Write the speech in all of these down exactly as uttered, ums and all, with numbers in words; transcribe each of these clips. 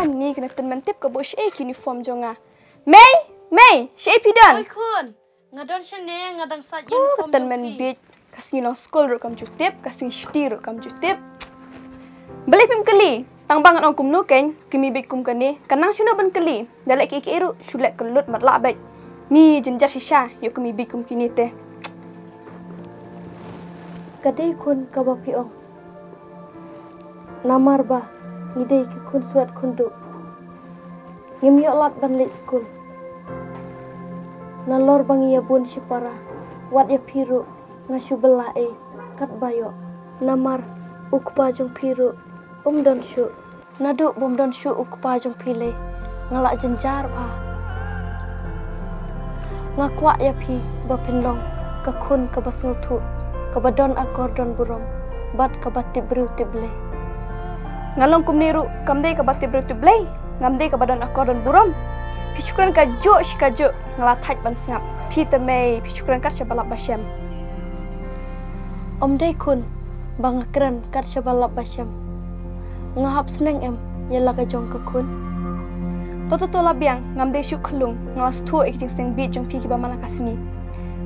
Ni kane tymmen tip ka buh shaei ka uniform jong nga. Mei, Mei, shaei phi don? Oi khun, nga don shane, nga dang sait uniform jong phi. Tymmen bieit, ka sngi long skul ruh kam ju tip, ka sngi shuti ruh kam ju tip. Balei phim kylli? Tang ba ngan ong kumno kein, ka mei bieit kum kane, ka nang shano ban kylli. Da leh kiei kiei ruh shu leh ka lut matlah beit. Ni jynjar shisha ïa ka mei bieit kum kine te. Ka dei khun kaba phi ong. Namar ba ngi dei ki khun swet khun duh, ngim ïoh lad ban leit skul. Nalor ba ngi ïa bun shipara, wat ïa phi ruh nga shu bylla ei katba ïoh. Namar u kpa jong phi ruh um don shuh. Naduh bym don shuh u kpa jong phi lei, nga la jynjar bha. Nga kwah ïa phi ba phin long ka khun kaba sngewthuh, kaba don akor don burom bad kaba tip briew tip Blei. Nga long kumne ruh kam dei kaba tip briew tip Blei, ngam dei kaba don akor don burom. Phi shu kren kajuh shi kajuh, nga la thait ban sngap. Phi te Mei, phi shu kren kat shaba lap ba shem. Ym dei khun ba nga kren kat shaba lap ba shem. Nga hap sneng em ïa la ka jong ka khun? To to to la biang, ngam dei shuh khyllung, nga la sngewthuh ïa ki jingsneng bieit jong phi kiba man la ka sngi.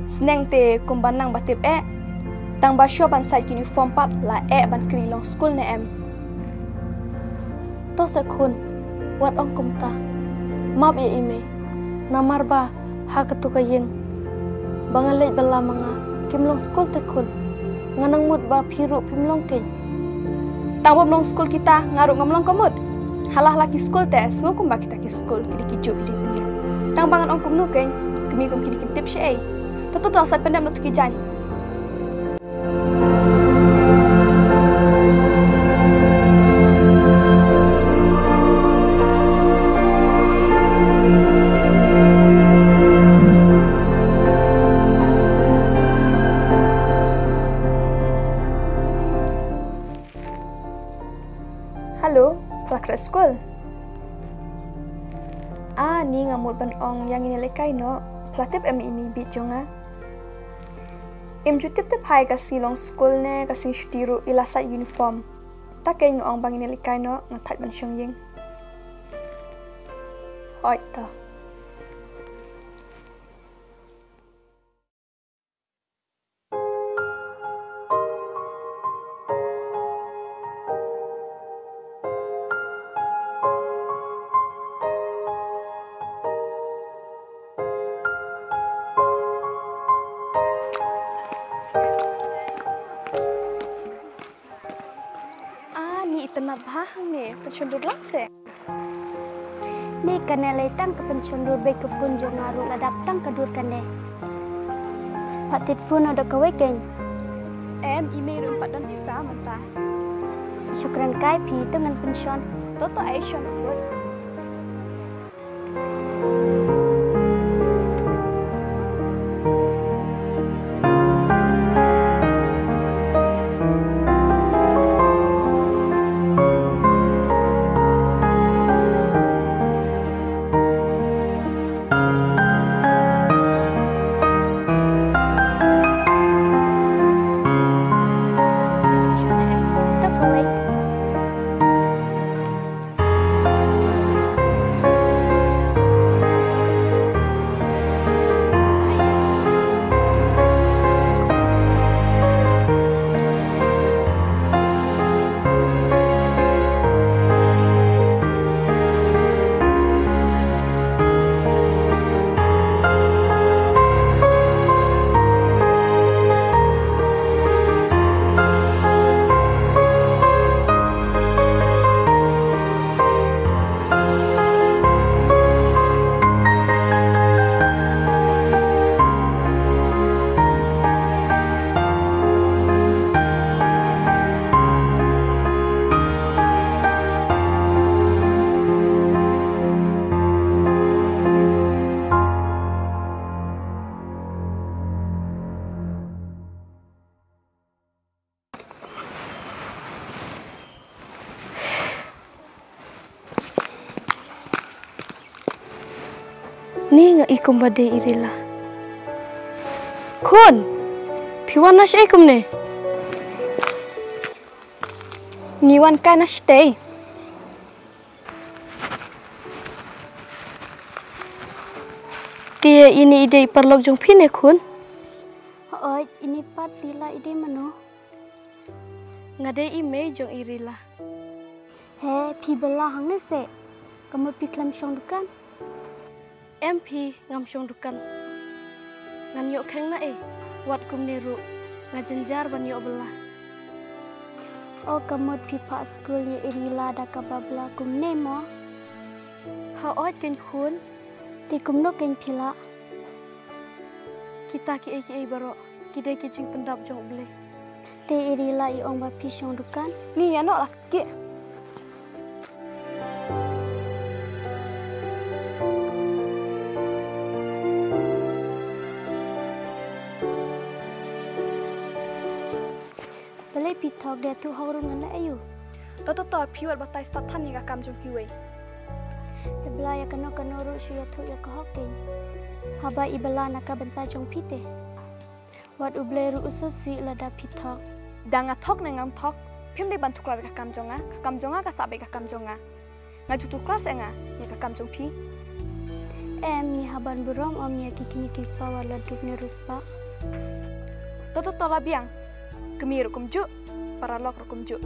Sneng te kumba nang ba tip eh. Tang ba shuwa ban sait ki uniform pat la eh ban kylli long skul ne em. To se khun, wat ong kumta. Map ïa i Mei. Namar ba ha katu ka ïing ba nga leit bylla ma nga, kim long skul te khun. Nga nang mut ba phi ruh phim long kein. Tang bym long skul kita, nga ruh ngam long ka mut. Hala hala ki skul te sngew kumba kita ki skul, ki dei kijuh ki jingpynïap. Tang ba ngan ong kumno kein, kmie kum kine kim tip shaei. To to to, sa pyndem na tu ki jaiñ. Hello, phi la khreh skul? Ah, ni nga mut ban ong ïa ngin ïalehkai noh. Phi la tip em i mei bieit jong nga? Im ju tip tip hi ka sngi long skul ne ka sngi shuti ruh i la sait uniform. Ta kein nga ong ba ngin ïalehkai noh, nga thait ban shong ïing. Hooid to. Ah, ni itynnad bha hangne, pynshon dur lang se. Ni kane lei tang ka pynshon dur bei ka phone jong nga ruh la dap tang ka dur kane. Pat tied phone da kawei kein. Em, i mei ruh em pat don pisa mynta. Shu kren kai phi to ngan pynshon. To to ai shon. Ni nga i kumba dei i Rila. Khun, phi wan na shaei kumne? Ngi wan kai na shatei. Te ine i dei i paralok jong phi ne khun? Hooid, ine pat Rila i dei mano? Nga dei i mei jong i Rila. He, phi bylla hangne se? Ka mut phi khlem shong dukan? Em phi, ngam shong dukan. Ngan ïoh kheng na ei, wat kumne ruh nga jynjar ban ïoh bylla. O ka mut phi phah skul ïa i Rila da kaba bylla kumne mo? Hooid keiñ khun. Te kumno keiñ phi lah? Kita kiei kiei baroh ki dei ki jingpyndap jong U Blei. Te i Rila i ong ba phi shong dukan? Ngi ïa noh la ki. Balei phi thok? Da ïathuh hok ruh ngan leh aïu? To to to, phi wat batai stad than ïa ka kam jong kiwei. Te bylla ïa kano kano ruh shu ïathuh ïa ka hok keiñ. Haba i bylla na ka bynta jong phi te. Wat U Blei ruh u sngewsih lada phi thok. Da nga thok ne ngam thok, phim dei ban tuklar ïa ka kam jong nga. Ka kam jong nga ka sah beit ka kam jong nga. Nga ju tuklar seh nga ïa ka kam jong phi. Em, ngi hap ban burom ym ïa ki kmie ki kpa wat la duk ne riewspah. To to to la biang. Kmie ruh kumjuh, paralok ruh kumjuh.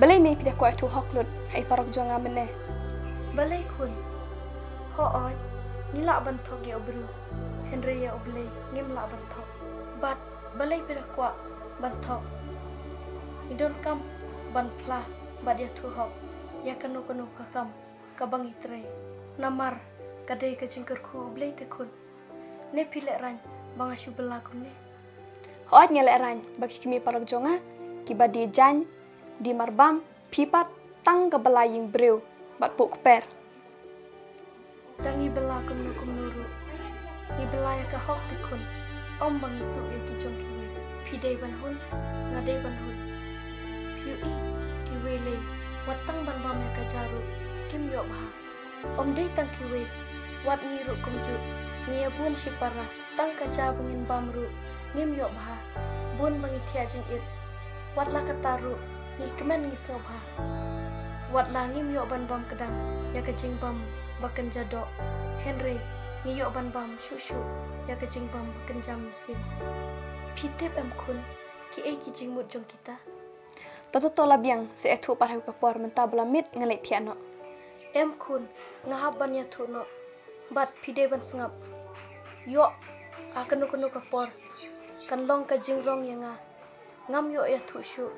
Balei mei phi da kwah ïathuh hok lut ha i paralok jong nga mynne? Balei khun? Hooid, ngi lah ban thok ïa u briew, hynrei ïa U Blei ngim lah ban thok. Bad balei phi da kwah ban thok? Ngi donkam ban phla bad ïathuh hok ïa kano kano ka kam kaba ngi trei. Namar ka dei ka jingkyrkhu U Blei te khun. Ne phi lehraiñ ba nga shu bylla kumne? Hooid nga lehraiñ ba ki kmie paralok jong nga kiba die jaiñ, die marbam, phi pat tang ka bylla ïing briew bad puh kper. Da ngi bylla kumno kumno ruh, ngi bylla ïa ka hok te khun. Ym ba ngi tuh ïa ki jong kiwei. Phi dei ban hun, nga dei ban hun. Phi ïohi kiwei lei wat tang ban bam ïa ka ja ruh kim ïoh bha. Ym dei tang kiwei, wat ngi ruh kumjuh, ngi ïa bun shipara, tang ka ja ba ngin bam ruh ngim ïoh bha. Bun ba ngi thiah jingit, wat la katta ruh ngi kmen ngi sngewbha. Wat la ngim ïoh ban bam kdang ïa ka jingbam ba kynja doh, hynrei ngi ïoh ban bam shuh shuh ïa ka jingbam ba kynja mynsiem. Phi tip em khun, kiei ki jingmut jong kita? To to to la biang, sa ïathuh pat ha ka por, mynta ba la miet ngan leit thiah noh. Em khun, nga hap ban ïathuh noh. Bad phi dei ban sngap. Ïoh ha kano kano ka por kan long ka jingrong ïa nga. Ngam ïoh ïathuh shuh.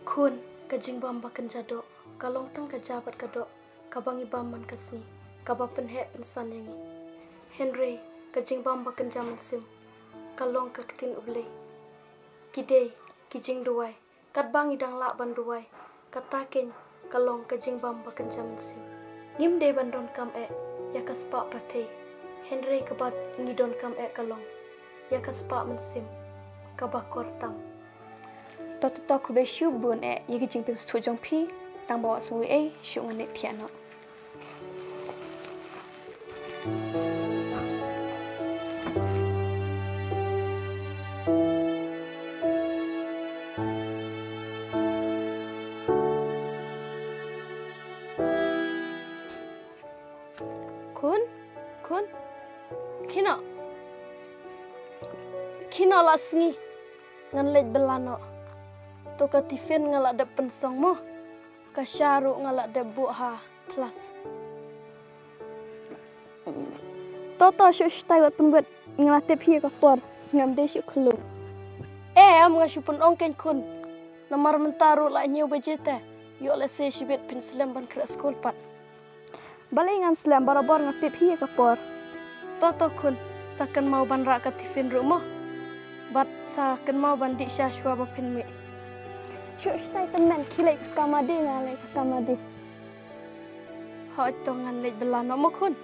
Khun, ka jingbam ba kynja doh ka long tang ka ja bad ka doh kaba ngi bam man ka sngi, kaba pynheh pynsan ïa ngi. Hynrei ka jingbam ba kynja mynsiem ka long ka ktien U Blei. Ki dei ki jingduwai, katba ngi dang lah ban duwai, kata keiñ ka long ka jingbam ba kynja mynsiem. Ngim dei ban donkam eh ïa ka spah pyrthei, hynrei kaba ngi donkam eh ka long ïa ka spah mynsiem kaba kor tam. To to to, khublei shibun eh ïa ki jingpynsngewthuh jong phi, tang ba wat sngew ei shuh, ngan leit thiah noh. Khun, khun. Khie noh. Khie noh la sngi. Ngan leit bylla noh. To ka tiffin nga la dep pynsong mo. Ka sha ruh nga la dep buh ha flask. To to, shu shu tai wat pynwit, nga la tip hi ka por, ngam dei shu khlum. Eh, em, nga shu pynong keiñ khun. Namar mynta ruh la hynñiew baje te. Ïoh lehse shibit phin slem ban khreh skul pat. Balei ngan slem, barabor nga tip hi ka por. To to khun, sa kynmaw ban rah ka tiffin ruh mo. Bad sa kynmaw ban dih sha shuwa ba phin mih. Shu stai tymmen, khie leit ka kamra, nga leit ka kamra. Hooid to, ngan leit bylla noh mo khun.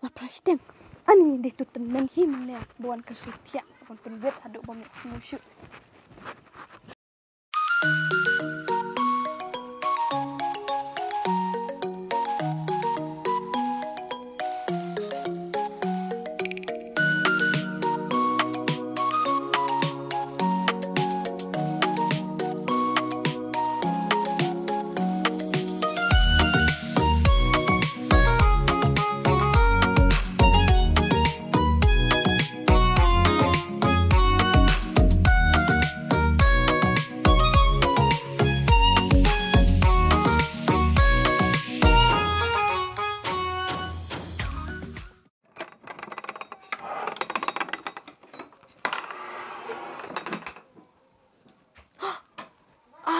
La pyrshah. Ani dei tu tymmen hi mynne, ba wan kyrsiew thiah, ban pynbeit haduh ba mih sniew shuh.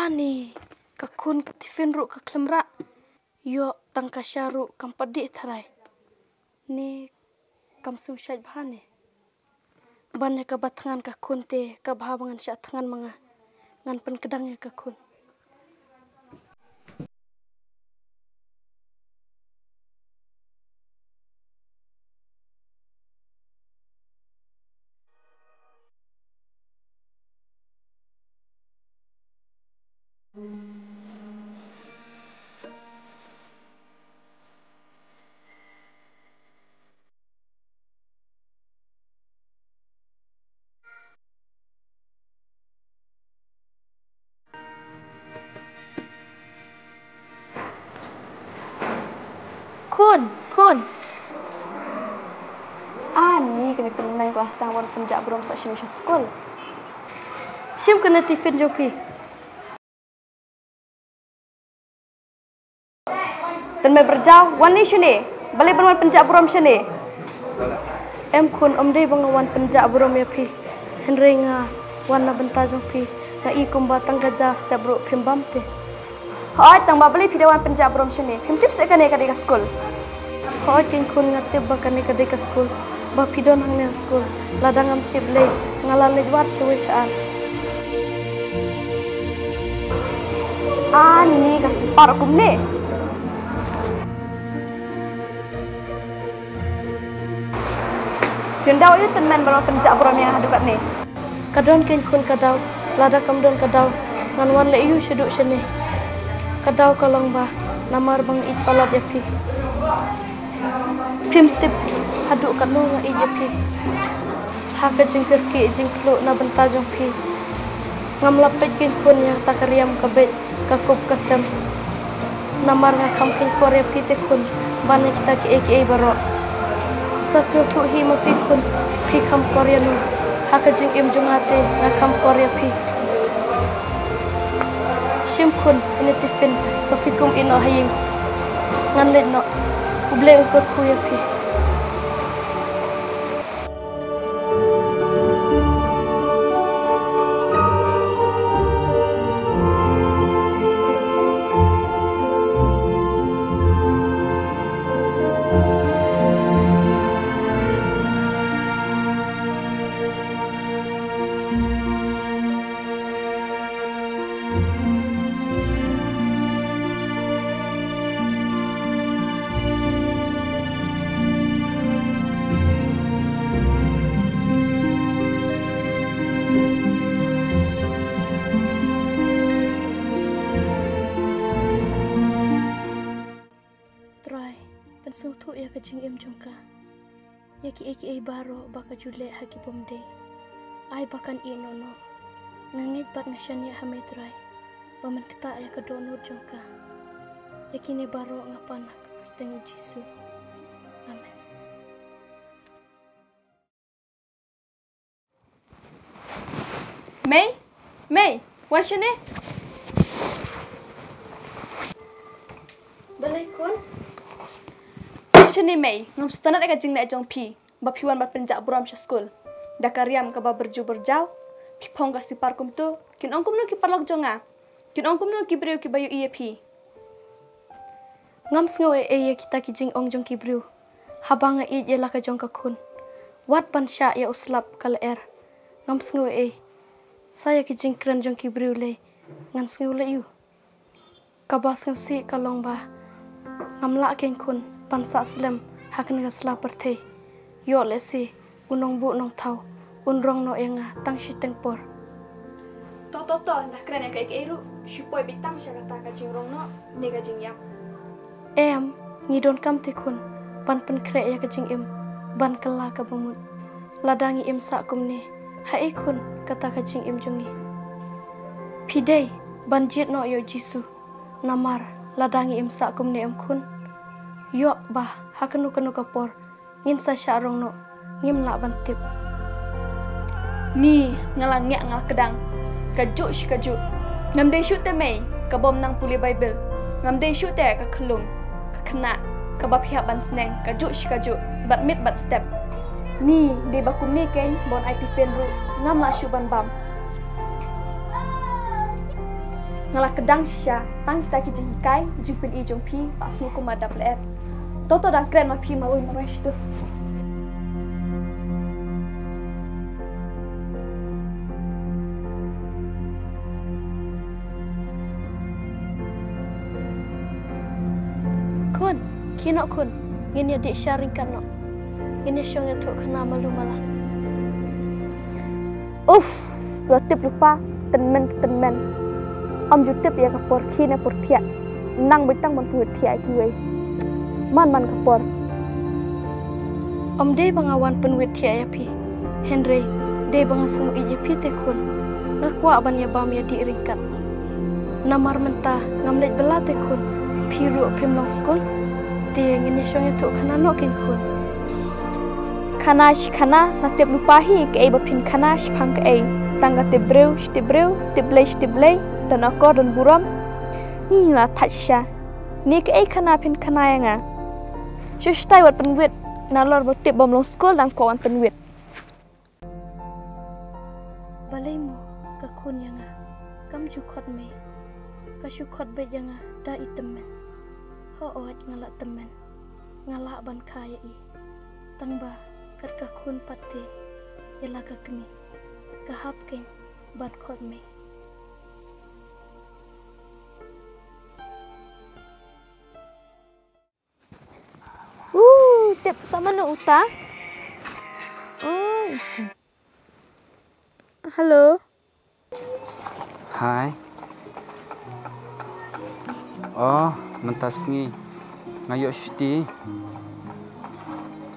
Ani, ka khun ka tiffin ruh ka khlem rah. Ïoh tang ka sha ruh kam pat dih tharai. Ne kam sngewshait bha ne. Ban ïa kaba thngan ka khun te, ka bha ba ngan shah thngan ma nga. Ngan pynkdang ïa ka khun. Khun, khun. Ani, kane ka tymmen ka la sdang ban pynjah burom sa shane sha skul. Shim kane tiffin jong phi. Tymmen Pyrjaw, wan lei shane. Balei ban wan pynjah burom shane? Em khun, ym dei ba nga wan pynjah burom ïa phi. Hynrei nga wan na bynta jong phi. Nga i kumba tang ka ja step ruh phim bam te. Hooid, tang ba balei phi dei wan pynjah burom shane? Phim tip seh kane ka dei ka skul? Hooid keiñ khun, nga tip ba kane ka dei ka skul. Ba phi don hangne ha skul. Lada ngam tip lei, nga la leit wad shawei sha ar. Ani ka slipar kumne. Phin daw ïa u tymmen ba la pynjah burom ïa nga haduh katne? Ka don keiñ khun ka daw, lada kam don ka daw, ngan wan leh ïa u shaduh shane. Ka daw ka long ba, namar ba nga ïeit palat ïa phi. Phim tip haduh katno nga ïeit ïa phi. Ha ka jingkyrkieh jingkhluh na bynta jong phi. Ngam lah peit keiñ khun ïa kata ka riam ka beit ka kup ka sem. Namar nga kham kheiñ por ïa phi te khun ban ïa kita kiei kiei baroh. Sa sngewthuh hi ma phi khun, phi kham por ïano. Ha ka jingim jong nga te nga kham por ïa phi. Shim khun ine tiffin ba phi kum ïeh noh ha ïing. Ngan leit noh. U Blei un kyrkhu ïa phi. Trai, pynsngewthuh ïa ka jingim jong ka. Ïa kiei kiei baroh ba ka ju leh ha ki bymdei. Ai ba kan ïeh noh noh. Nga ngeit bad nga shaniah ha me Trai. Ba men ktah ïa ka dohnud jong ka. Ïa kine baroh nga pan ha ka kyrteng u Jisu. Amen. Mei, Mei, wan shane. Balei khun? Wan shane Mei, ngam sngewtynnat ïa ka jingleh jong phi ba phi wan ban pynjah burom sha skul. Da ka riam kaba byrju byrjaw phi phong ka slipar kumto, kin ong kumno ki paralok jong nga? Kin ong kumno ki briew kiba ïohi ïa phi? Ngam sngew ei ei ïa kita ki jingong jong ki briew haba nga ïeit ïa la ka jong ka khun. Wat ban shah ïa u slap ka lyer. Ngam sngew ei ei. Sa ïa ki jingkren jong ki briew lei ngan sngew leh ïu. Kaba sngewsih ka long ba ngam lah keiñ khun ban sah slem ha kane ka sla pyrthei. Ïoh lehse u nongbuh nongthaw un rong noh ïa nga tang shiteng por. To to to, ynda kren ïa kaei kaei ruh, shu poi beit tang sha kata ka jingrong noh ne ka jingïap. Em, ngi donkam te khun ban pynkhreh ïa ka jingim ban kylla kaba mut. Lada ngi im sah kumne, haei khun kata ka jingim jong ngi? Phi dei ban jied noh ïa u Jisu. Namar lada ngi im sah kumne em khun, ïoh ba ha kano kano ka por ngin sa shah rong noh, ngim lah ban tip. Ni nga la ngeh nga la kdang kajuh shi kajuh. Ngam dei shuh te mei ka bym nang pule Baibl. Ngam dei shuh te ka khyllung ka khynnah kaba phi hap ban sneng kajuh shi kajuh bad miet bad step. Ni dei ba kumne keiñ ban ai tifen ruh ngam lah shuh ban bam. Nga la kdang shisha tang kita ki jinghikai jingpyni jong phi, ba sngew kumba dap lyer. To to, dang kren ma phi marwei marwei shitu. Khun, khie noh khun, ngin ïa dih sha ryngkat noh. Ngin ïa shong ïathuh khana malu mala. Uff, la tip lypa, tymmen tymmen. Ym ju tip ïa ka por khie ne por thiah. Nang beit tang ban pynwit thiah ïa kiwei. Man man ka por. Ym dei ba nga wan pynwit thiah ïa phi. Hynrei dei ba nga sngew ïeit ïa phi te khun. Nga kwah ban ïa bam ïa dih ryngkat. Namar mynta ngam leit bylla te khun. Phi ruh phim long skul. Te ngin ïa shong ïathuh khana noh keiñ khun. Khana shi khana, nga tip lypa hi kaei ba phin khana shaphang kaei. Tang ka tip briew shi tip briew, tip Blei shi tip Blei, don akor don burom. Hi la thait shisha. Ni kaei khana phin khana ïa nga? Shu shtai wat pynwit, nalor ba tip bym long skul dang kwah wan pynwit. Balei mo ka khun ïa nga kam ju khot mei, ka shu khot beit ïa nga da i tymmen. Hooid nga la tymmen, nga lah ban kha ïa i. Tang ba kat ka khun pat te ïa la ka kmie, ka hap keiñ ban khot mei. Uh, tip sa mano uta? Oh. Hello. Hi. Oh, mynta sngi nga ïoh shuti.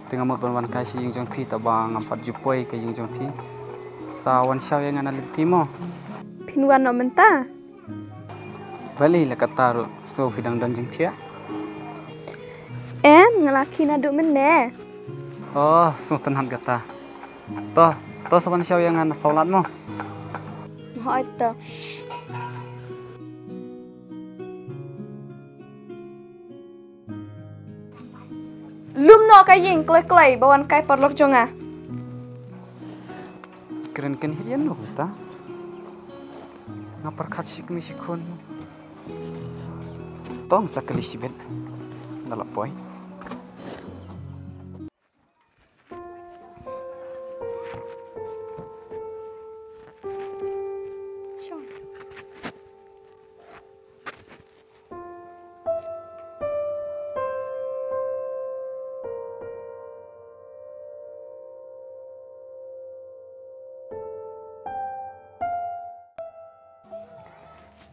Te nga mut ban wan kai sha ïing jong phi, taba ngam pat ju poi ka ïing jong phi. Sa wan shaw ïa nga na lynti mo. Phin wan noh mynta? Balei la kata ruh, so phi dang don jingthiah? Em, nga la khie naduh mynne. Oh, sngewtynnat kata. To, to sa wan shaw ïa nga na sawlad mo. Hooid to. Lum noh ka ïing kloi kloi ba wan kai paralok jong nga. Kren kynhit ïa no ta. Nga pyrkhat shi kmie shi khun. Tong sa kali shibit. Nga la poi.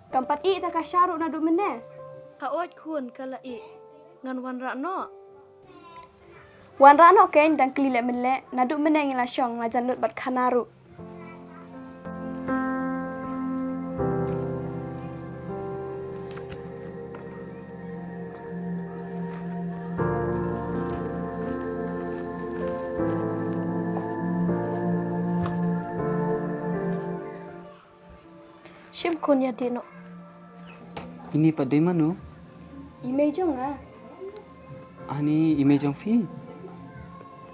Kam pat ih ta ka sha ruh naduh mynne? Hooid khun, ka la ih. Ngan wanrah noh. Wanrah noh keiñ, dang kli leh mynleh, naduh mynne ngi la shong, la jan lut bad khana ruh. Shim khun, ïa dih noh. Ini pat dei mano? I mei jong nga. Ani i mei jong phi?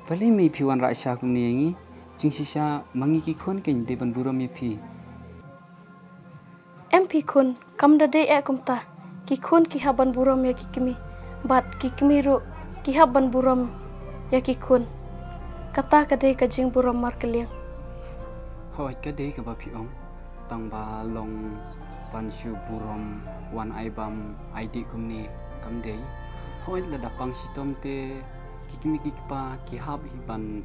Balei mei phi wanrah sha kumne ïa ngi? Jingshisha ma ngi ki khun keiñ dei ban burom ïa phi. Em phi khun, Kam da dei eh kumta, ki khun ki hap ban burom ïa ki kmie, bad ki kmie ruh ki hap ban burom ïa ki khun. Kata ka dei ka jingburom markylliang. Hooid, ka dei kaba phi ong, tang ba long ban shu burom wan ai bam ai dih kumne kam dei. Hooid, lada pang shitom te ki kmie ki kpa ki hap hi ban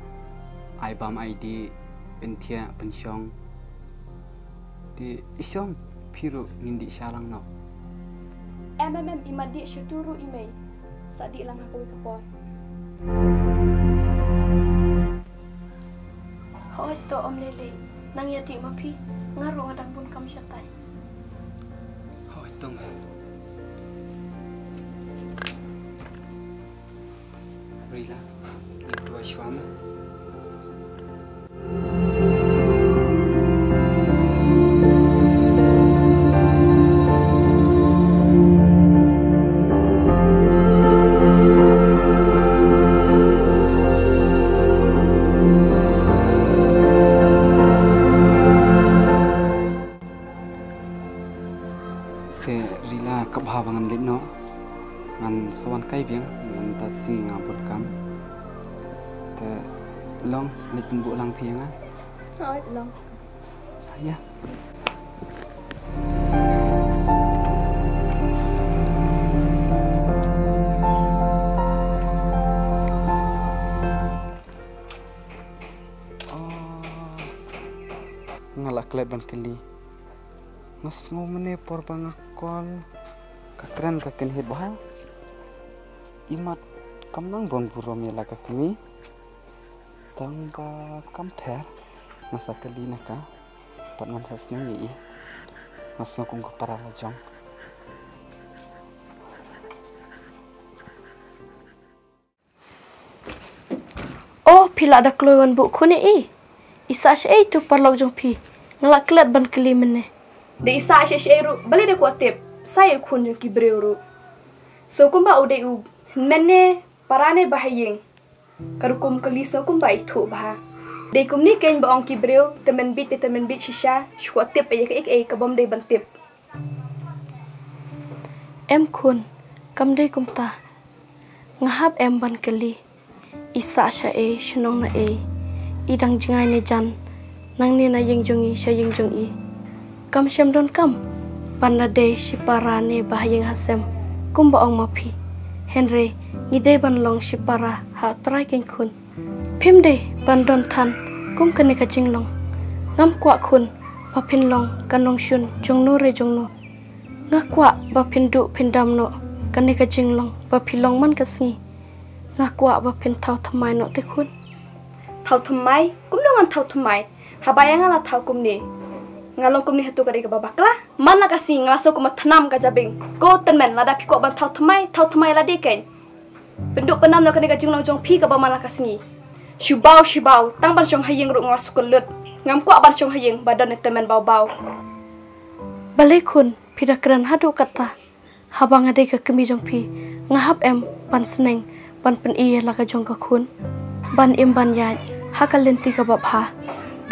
ai bam ai dih, pynthiah pynshong. Te i shong, phi ruh ngin dih sha lang noh. Em em em, i mat dih shuh tu ruh i mei. Sa dih lang ha kawei ka por. Hooid to, ym lei lei. Nang ïa dih ma phi. Nga ruh nga dang bun kam shatai. Hooid to. Rila, ngin duwai shuwa mo. Te Rila, kaba bha ba ngan leit noh. Ngan sa wan kai biang mynta sngi, nga bun kam. Te long, leit pynbuh lang phi ïa nga. Hooid, long. Ïa. Oh. Nga la klet ban kylli. Nga sngew mynne por ba nga call, ka kren ka kynhit bha. I mat kam nang bun burom ïa la ka kmie. Tang ba kam pher, nga sa kylli na ka, bad ngan sa sneng ïa i. Nga sngew kum ka para la jong. Oh, phi la da kloi wan buh khun ïa i. I sah shaei tu paralok jong phi? Nga la klet ban kylli mynne. Da i sah shaei shaei ruh, balei da kwah tip? Sa ïa u khun jong ki briew ruh. So kumba u dei u hynmen ne para ne ba ha ïing. Ka rukom kylli so kumba ithuh bha. Dei kumne keiñ ba ong ki briew, tymmen bit te tymmen bit shisha, shu kwah tip ïa kaei kaei ka bym dei ban tip. Em khun, kam dei kumta. Nga hap em ban kylli. I sah shaei, shnong naei. I dang jngai ne jan. Nangne na ïing jong i, sha ïing jong i. Kam shym donkam ban da dei shipara ne ba ha ïing ha sem, kumba ong ma phi. Hynrei ngi dei ban long shipara ha U Trai keiñ khun. Phim dei ban don than kum kane ka jinglong. Ngam kwah khun ba phin long ka nongshun jongno re jongno. Nga kwah ba phin duh phin dam noh kane ka jinglong ba phi long man ka sngi. Nga kwah ba phin thaw thymmai noh te khun. Thaw thymmai? Kumno ngan thaw thymmai? Haba ïa nga la thaw kumne, nga long kumne hato ka dei kaba bakla? Man la ka sngi nga la sngew kum ba thnam ka jabieng. Ko tymmen, lada phi kwah ban thaw thymmai, thaw thymmai lade keiñ. Pynduh pyndam noh kane ka jinglong jong phi kaba man la ka sngi. Shu baw shu baw, tang ban shong ha ïing ruh nga la sngew kyllut. Ngam kwah ban shong ha ïing ba don ne tymmen baw baw. Balei khun, phi da kren haduh katta? Haba nga dei ka kmie jong phi, nga hap em ban sneng ban pyni ïa la ka jong ka khun, ban im ban ïaid ha ka lynti kaba bha,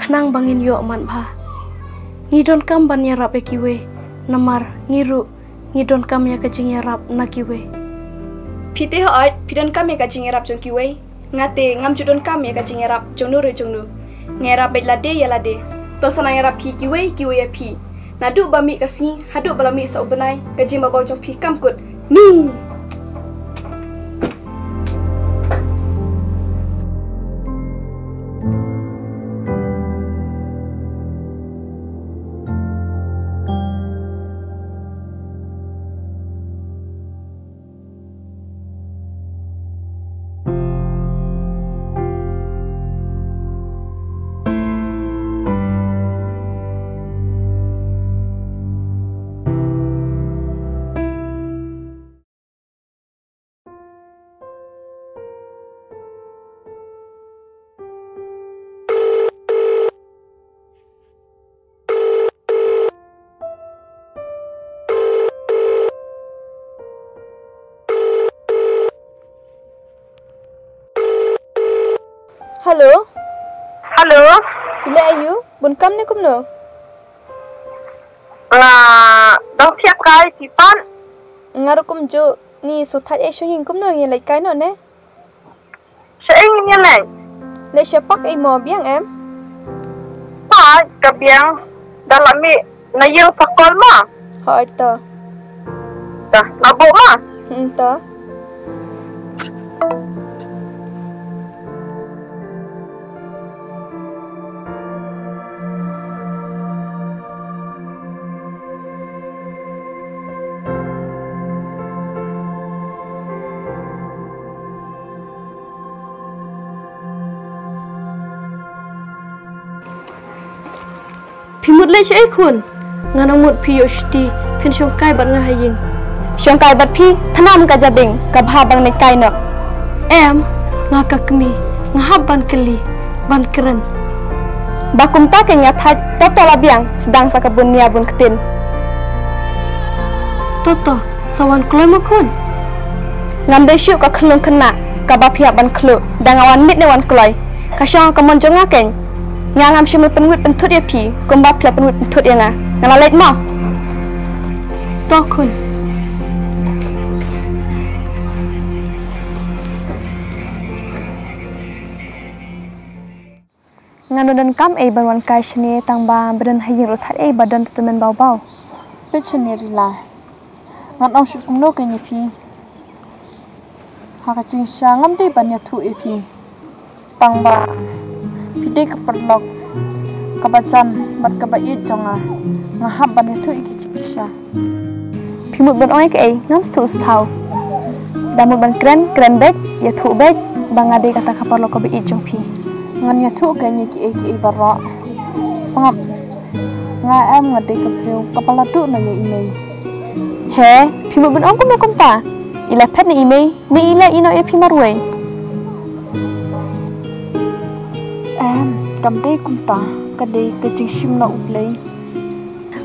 khnang ba ngin ïoh mad bha. Ngi donkam ban ïarap ïa kiwei, namar ngi ruh ngi donkam ïa ka jingïarap na kiwei. Phi te hooid, phi donkam ïa ka jingïarap jong kiwei. Nga te ngam ju donkam ïa ka jingïarap jongno re jongno. Nga ïarap beit lade ïa lade. To sa nang ïarap phi kiwei, kiwei ïa phi. Naduh ba mih ka sngi haduh ba la mih sa u bnai, ka jingbabaw jong phi kam kut. Ni! Hello. Hello. Phi leh aïu? Bun kam ne kumno? Nga Dang thiah kai phi pat. Nga ruh kumjuh, ngi shu thait ei shu ïing kumno ngi leit kai noh ne. Sha ïing ngi leit. Leit sha park ei mo biang em? Pat ka biang. Da la mih na ïing sa call mo. Hooid to. Da la buh mo. Hmm to. Phi mut leit shaei khun? Nga nang mut phi ïoh shuti, phin shong kai bad nga ha ïing. Shong kai bad phi, thnam ka jabieng, ka bha ban leit kai noh. Em, nga ka kmie, nga hap ban kylli, ban kren. Ba kumta kein nga thait, to to la biang, sdang sa ka bun nia bun ktien. To to, sa wan kloi mo khun. Ngam dei shuh ka khyllung khynnah, kaba phi hap ban khluk, da nga wan miet ne wan kloi. Ka shong ka mon jong nga kein. Nga ngam shym la pynwit pynthut ïa phi, kumba phi la pynwit pynthut ïa nga. Nga la leit mo. To khun. Ngan don kam ei ban wan kai shane tang ba ba don ha ïing ruh thait ei ba don tu tymmen baw baw. Peit shane Rila. Ngan ong shuh kumno kein ïa phi. Ha ka jingshisha ngam dei ban ïathuh ïa phi. Tang ba phi dei ka paralok kaba jan bad kaba ïeit jong nga. Nga hap ban ïathuh ïa ki jingshisha. Phi mut ban ong ïa kaei, ngam sngewthuh. Da mut ban kren, kren beit, ïathuh beit ba nga dei kata ka paralok kaba ïeit jong phi. Ngan ïathuh kein ïa kiei kiei baroh. Sngap. Nga em nga dei ka briew kaba la duh noh ïa i mei. He, phi mut ban ong kumno kumta? I la phet na i mei, ne i la ïehnoh ïa phi marwei? Em, kam dei kumta, ka dei ka jingshim na U Blei.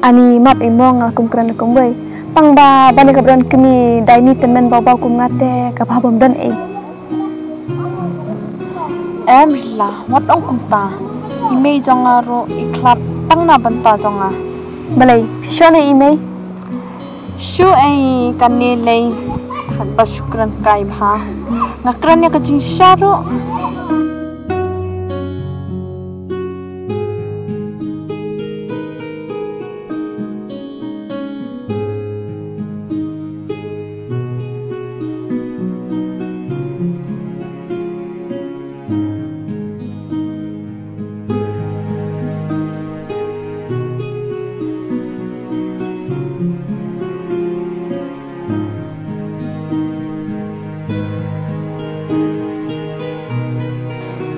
Ani map ei mo, nga kum kren kumwei. Tang ba ban ïa kaba don kmie dei ni tymmen baw baw kum nga te kaba bym don ei. Em Rila, wat ong kumta. I mei jong nga ruh i khlad tang na bynta jong nga. Balei, phi shon ei i mei? Shu ei kane lei, haba shu kren kai bha. Nga kren ïa ka jingshisha ruh.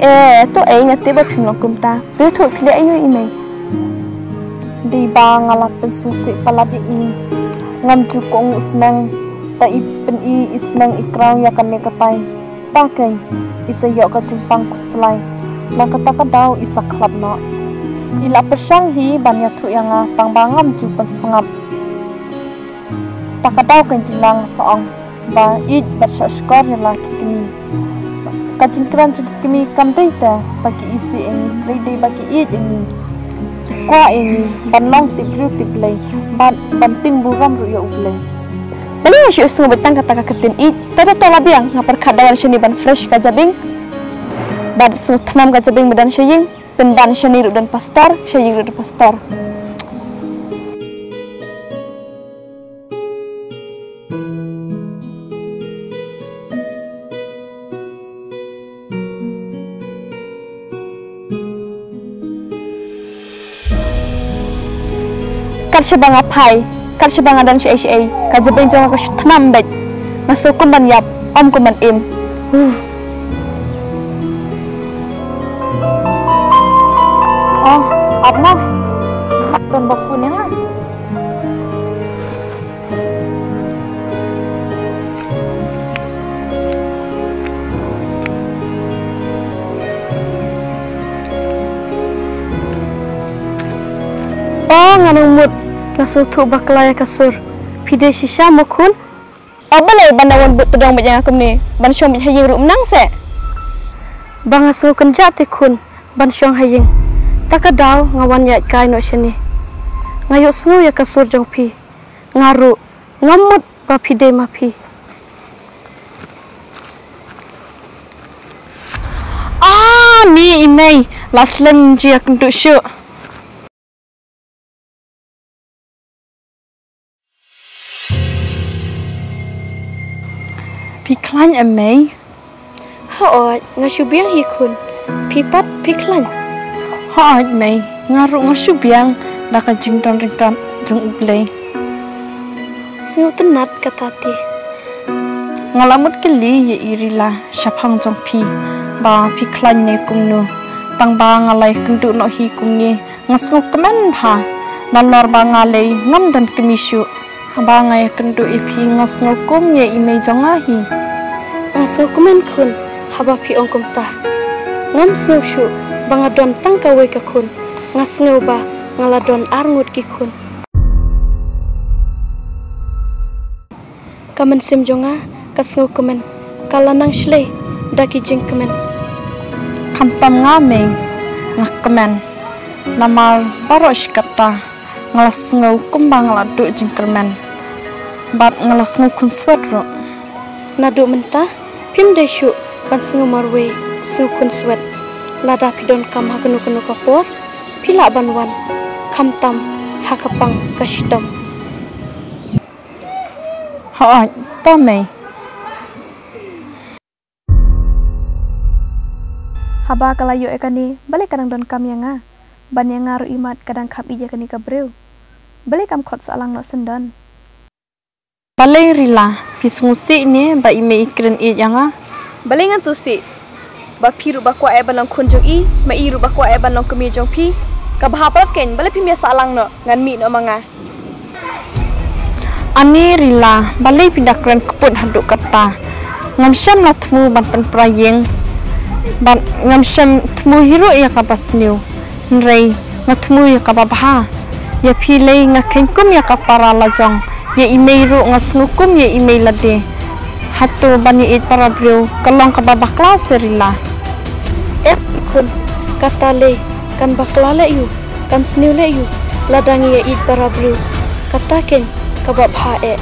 Eh, to ei, nga tip ba phim long kumta. Te to phi leh aïu i mei? Dei ba nga la pynsngewsih palat ïa i. Ngam ju kohnguh sneng. Ta i pyni i sneng i kraw ïa kane ka tai. Ta kein, i sa ïoh ka jingpang khuslai. Na kata ka daw i sa khlad noh. I la pyrshang hi ban ïathuh ïa nga tang ba ngam ju pynsngap. Ta ka daw kein, te nga sa ong ba ïeit bad shah shkor ïa la ki kmie. Ka jingkren jong ki kmie kam dei te ba ki isih ïa ngi, hynrei dei ba ki ïeit ïa ngi. Ki kwah ïa ngi ban long tip briew tip Blei, ban, ban tieng burom ruh ïa U Blei. Balei nga shu sngew beit tang kata ka ktien ïeit? To to to la biang, nga pyrkhat da wan shane ban fresh ka jabieng. Bad sngewthnam ka jabieng ba don sha ïing, pynban shane ruh don pastor, sha ïing ruh don pastor. Kat shaba nga phai, kat shaba nga don shaei shaei, ka jabieng jong nga ka shu thnam beit. Nga sngew kum ban ïap, ym kum ban im. Huh. Oh, ap noh. Ap don ba phone ïa nga. O, nga nang mut, nga sngewthuh bakla ïa ka sur. Phi dei shisha mo khun? O balei ban da wan bud tdong bad ïa nga kumne, ban shong beit ha ïing ruh mynta se? Ba nga sngew kynjah te khun, ban shong ha ïing. Ta ka daw nga wan ïaid kai noh shane. Nga ïohsngew ïa ka sur jong phi. Nga ruh ngam mut ba phi dei ma phi. Ah, ni i mei, la slem jia kynduh shuh. Phi khlaiñ em mei? Hooid, nga shu biang hi khun. Phi pat phi khlaiñ? Hooid mei, nga ruh nga shu biang da ka jingdon ryngkat jong U Blei. Sngewtynnat kata te. Nga la mut kylli ïa i Rila shaphang jong phi ba phi khlaiñ ne kumno. Tang ba nga la ïakynduh noh hi kumne, nga sngewkmen bha. Nalor ba nga lei ngam don kmie shuh. Haba nga ïakynduh ïa phi nga sngew kum ïa i mei jong nga hi. Nga sngewkmen khun haba phi ong kumta. Ngam sngew shuh ba nga don tang kawei ka khun. Nga sngew ba nga la don ar ngut ki khun. Ka mynsiem jong nga ka sngewkmen, ka la nang shlei da ki jingkmen. Khamtam nga mei, nga kmen. Namar baroh shi katta nga la sngew kumba nga la duh jingkyrmen bad nga la sngew khunswet ruh. Naduh mynta phim dei shuh ban sngew marwei, sngew khunswet. Lada phi donkam ha kano kano ka por, phi lah ban wan, khamtam ha ka pang ka shitom. Hooid, to mei. Haba ka la ïoh ïa kane, balei ka dang donkam ïa nga? Ban ïa nga ruh imat ka dang kham ïeit ïa kane ka briew. Balei kam khot sahlang noh syndon? Balei Rila, phi sngewsih ne ba i mei i kren ïeit ïa nga? Balei ngan sngewsih? Ba phi ruh ba kwah eh ban long khun jong i, ma i ruh ba kwah eh ban long kmie jong phi. Ka bha palat kein, balei phim ïa sahlang noh, ngan mih noh ma nga. Ani Rila, balei phi da kren kput haduh katta? Ngam shym la thmu ban pynpra ïing. Bad ngam shym thmu hi ruh ïa kaba sniew. Hynrei nga thmu ïa kaba bha. Ïa phi lei nga kheiñ kum ïa ka para la jong. Ïa i mei ruh nga sngew kum ïa i mei lade. Hato ban ïa ïeit para briew ka long kaba bakla se Rila? Em khun, kata lei kan bakla leh ïu, kan sniew leh ïu, lada ngi ïa ïeit para briew. Kata kein kaba bha eh.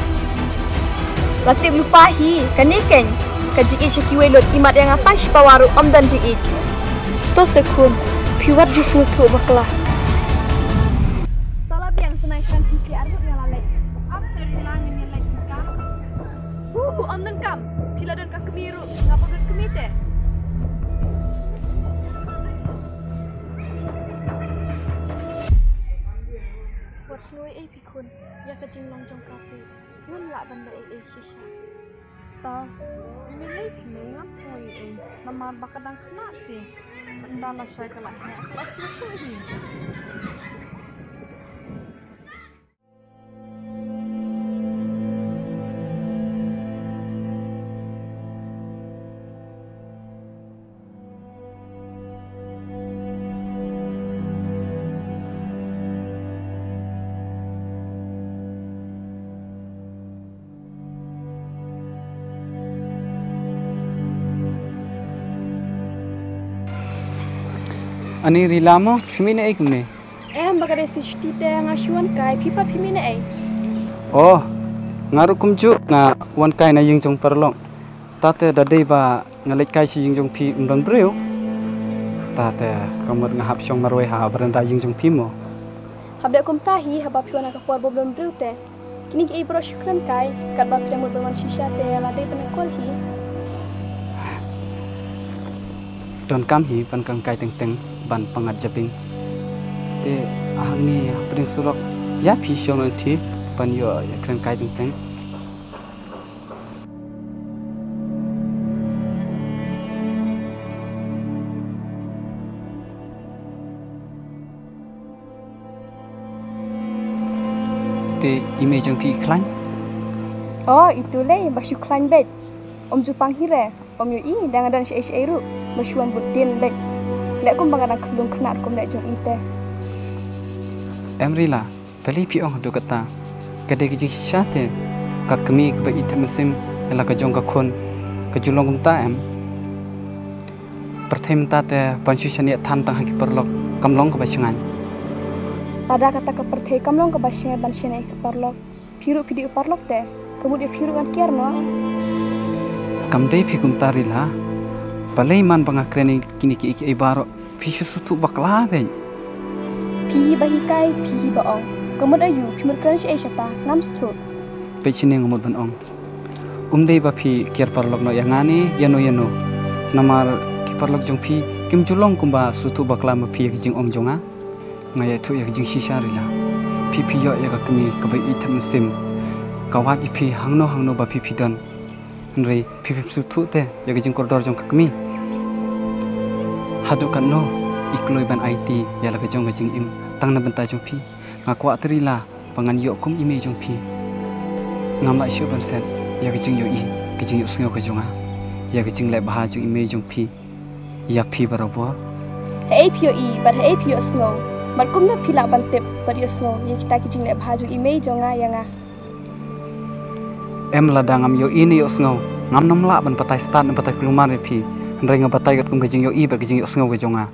La tip lypa hi, kane kein ka jingïeit sha kiwei lut, imat ïa nga tang shi pawa ruh ym don jingïeit. To se khun, phi wat ju sngewthuh bakla. To la biang, sa nang kren phi shi ar ngut, nga la leit. Ap seri lang, ngan ïa leit ka. Hu, ym don kam. Phi la don ka kmie ruh, nga pat don kmie te. Wat sngew ei ei phi khun, ïa ka jinglong jong ka te ngam lah ban da ei ei shisha. To, mi lei phi mei, ngam sngew ei ei, namar ba ka dang khynnah te. Ynda la shai ka la heh, ka la sngewthuh hi. Ani Rila mo, phi mih na ei kumne? Em, ba ka dei sngi shuti te nga shu wan kai, phi pat phi mih na ei? Oh, nga ruh kumjuh nga wan kai na ïing jong paralok. Tate da dei ba nga leit kai sha ïing jong phi ym don briew. Tate ka mut nga hap shong marwei ha baranda ïing jong phi mo. Hap dei kumta hi, haba phi wan ha ka por ba ym don briew te. Kine kiei baroh shu kren kai, katba phi dang mut ban wan shisha te la dei ban da call hi. Donkam hi ban kren kai teng teng ban pyngngad jabieng. Te hangne hapdeng surok ïa phi shong lynti ban ïoh ïa kren kai teng teng. Te i mei jong phi i khlaiñ? Oh, itu lei ba shu khlaiñ beit. Ym ju pang hi re, ym ïohi da nga don shaei shaei ruh ba shu wan bud dien beit. Leh kumba nga dang khyllung khynnah kum leh jong i te. Em Rila, balei phi ong haduh katta? Ka dei ka jingshisha te, ka kmie kaba ïeit thep mynsiem ïa la ka jong ka khun ka ju long kumta em? Pyrthei mynta te ban shu shaniah than tang ha ki paralok kam long kaba shngaiñ. Lada kata ka pyrthei kam long kaba shngaiñ ban shaniah ha ki paralok, Phi ruh phi dei u paralok te, ka mut ïa phi ruh ngan kiar noh. Kam dei phi kumta Rila. Balei man ba nga kren ïa kine kiei kiei baroh phi shu sngewthuh bakla beit. Phi hi ba hikai, phi hi ba ong. Ka mut aïu, phi mut kren shaei shata, ngam sngewthuh. Peit shane, nga mut ban ong. Um dei ba phi kiar paralok noh ïa nga ne ïano ïano. Namar ki paralok jong phi kim ju long kumba sngewthuh bakla ma phi ïa ki jingong jong nga. Nga ïathuh ïa ka jingshisha Rila. Phi phi ïoh ïa ka kmie kaba ïeit thep mynsiem. Ka wad ïa phi hangno hangno ba phi phi don. Hynrei phi phim sngewthuh te ïa ka jingkordor jong ka kmie. Haduh katno i kloi ban aiti ïa la ka jong ka jingim tang na bynta jong phi. Nga kwah te Rila ba ngan ïoh kum i mei jong phi. Ngam lah shuh ban set ïa ka jingïohi, ka jingïohsngew ka jong nga ïa ka jingleh bha jong i mei jong phi ïa phi barabor. Haei phi ïohi bad haei phi ïohsngew? Bad kumno phi lah ban tip bad ïohsngew ïa kita ki jingleh bha jong i mei jong nga ïa nga? Em, lada ngam ïohi ne ïohsngew, ngam nym lah ban batai stad ne batai kulmar ïa phi. Hynrei nga batai katkum ka jingïohi bad ka jingïohsngew ka jong nga.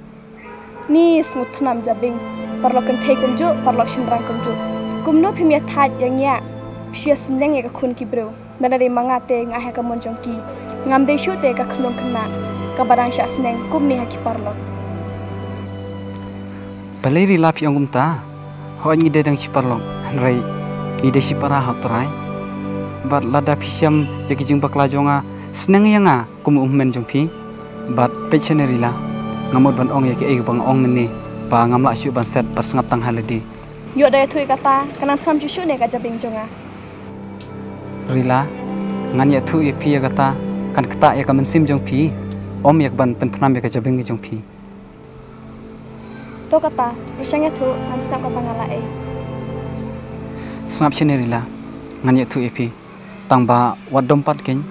Ni sngewthnam jabieng, paralok kynthei kumjuh, paralok shynrang kumjuh. Kumno phim ïa thait ïa ngiah, phi ïa sneng ïa ka khun ki briew. Lada dei ma nga te nga ai ha ka mon jong ki. Ngam dei shuh te ka khyllung khynnah kaba dang shah sneng kumne ha ki paralok. Balei Rila phi ong kumta? Hooid ngi dei dang shi paralok, hynrei ngi dei shi para ha u Trai. Bad lada phi shem ïa ki jingbakla jong nga, sneng ïa nga kum u hynmen jong phi. Bad peit shane Rila, nga mut ban ong ïa kiei ba nga ong mynne, ba ngam lah shuh ban set ba sngap tang ha lade. Ïoh da ïathuh ïa kata, kan nang thnam shuh shuh ne ka jabieng jong nga. Rila, ngan ïathuh ïa phi ïa kata, kan ktah ïa ka mynsiem jong phi, ym ïa kaban pynthnam ïa ka jabieng jong phi. To kata, pyrshang ïathuh, ngan sngap kaba nga lah ei. Sngap shane Rila, ngan ïathuh ïa phi. Tang ba wat dom pat kein.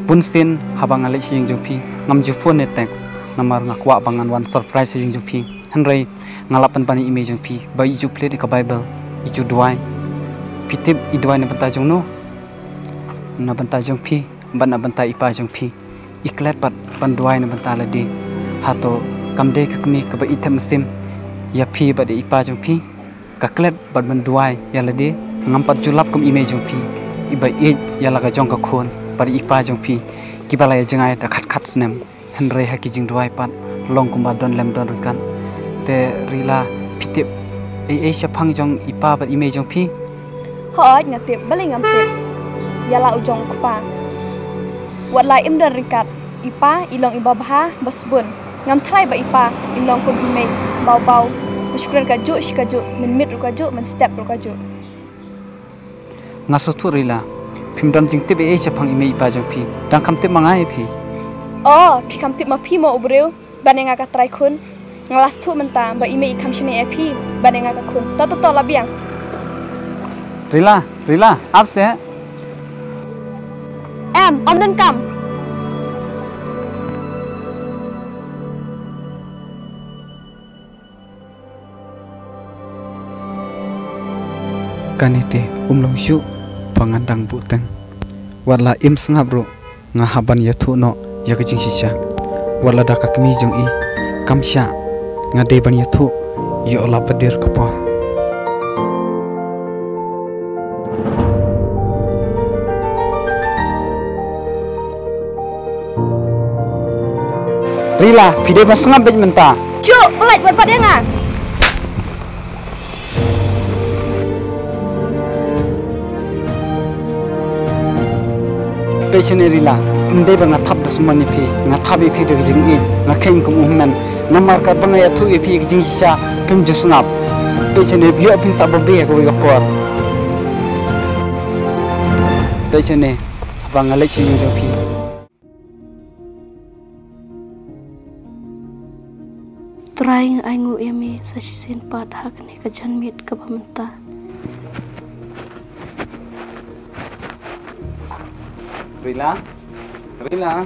Bun sien haba nga leit sha ïing jong phi, ngam ju phone ne text, namar nga kwah ba ngan wan surprise sha ïing jong phi. Hynrei nga lap ban ban ïa i mei jong phi ba i ju plie ïa ka Bible, i ju duwai. Phi tip i duwai na bynta jong no? Na bynta jong phi bad na bynta i pa jong phi. I klet pat ban duwai na bynta lade. Hato kam dei ka kmie kaba ïeit thep mynsiem ïa phi bad ïa i pa jong phi? Ka klet bad ban duwai ïa lade. Ngam pat ju lap kum i mei jong phi, iba ïeit ïa la ka jong ka khun bad ïa i pa jong phi, kiba la ïa jngai da khat khat snem. Hynrei ha ki jingduwai pat long kumba don lem don ryngkat. Te Rila, phi tip ei ei shaphang jong i pa bad i mei jong phi? Hooid nga tip, balei ngam tip? Ïa la u jong u kpa, wat la im don ryngkat, i pa i long iba bha ba sbun. Ngam tharai ba i pa in long kum i mei, baw baw, ba shu kren kajuh shi kajuh, mynmiet ruh kajuh, mynstep ruh kajuh. Nga sngewthuh Rila, phim don jingtip ei ei shaphang i mei i pa jong phi. Dang kham tip ma nga ïa phi. O, phi kham tip ma phi mo u briew ban ïa nga ka trai khun. Nga la sngewthuh mynta ba i mei i kham shaniah ïa phi ban ïa nga ka khun. To to to, la biang. Rila, Rila, ap seh. Em, ym donkam. Kane te um long shuh ba ngan dang buh teng. Wat la im sngap ruh nga hap ban ïathuh noh ïa ka jingshisha. Wat lada ka kmie jong i kam shah, nga dei ban ïathuh ïa u la padir ka por. Rila, phi dei ban sngap beit mynta. Shuh, pyllait wat pat ïa nga. Peit shane Rila, ym dei ba nga thap da symon ïa phi, nga thap ïa phi da ka jingïeit, nga kheiñ kum u hynmen. Namar katba nga ïathuh ïa phi ïa ka jingshisha, phim ju sngap. Peit shane, ïoh phin sah babe ha kawei ka por. Peit shane, haba nga leit sha ïing jong phi. Trai, nga ainguh ïa me sa shisien pat ha kane ka janmiet kaba mynta. Rila, Rila.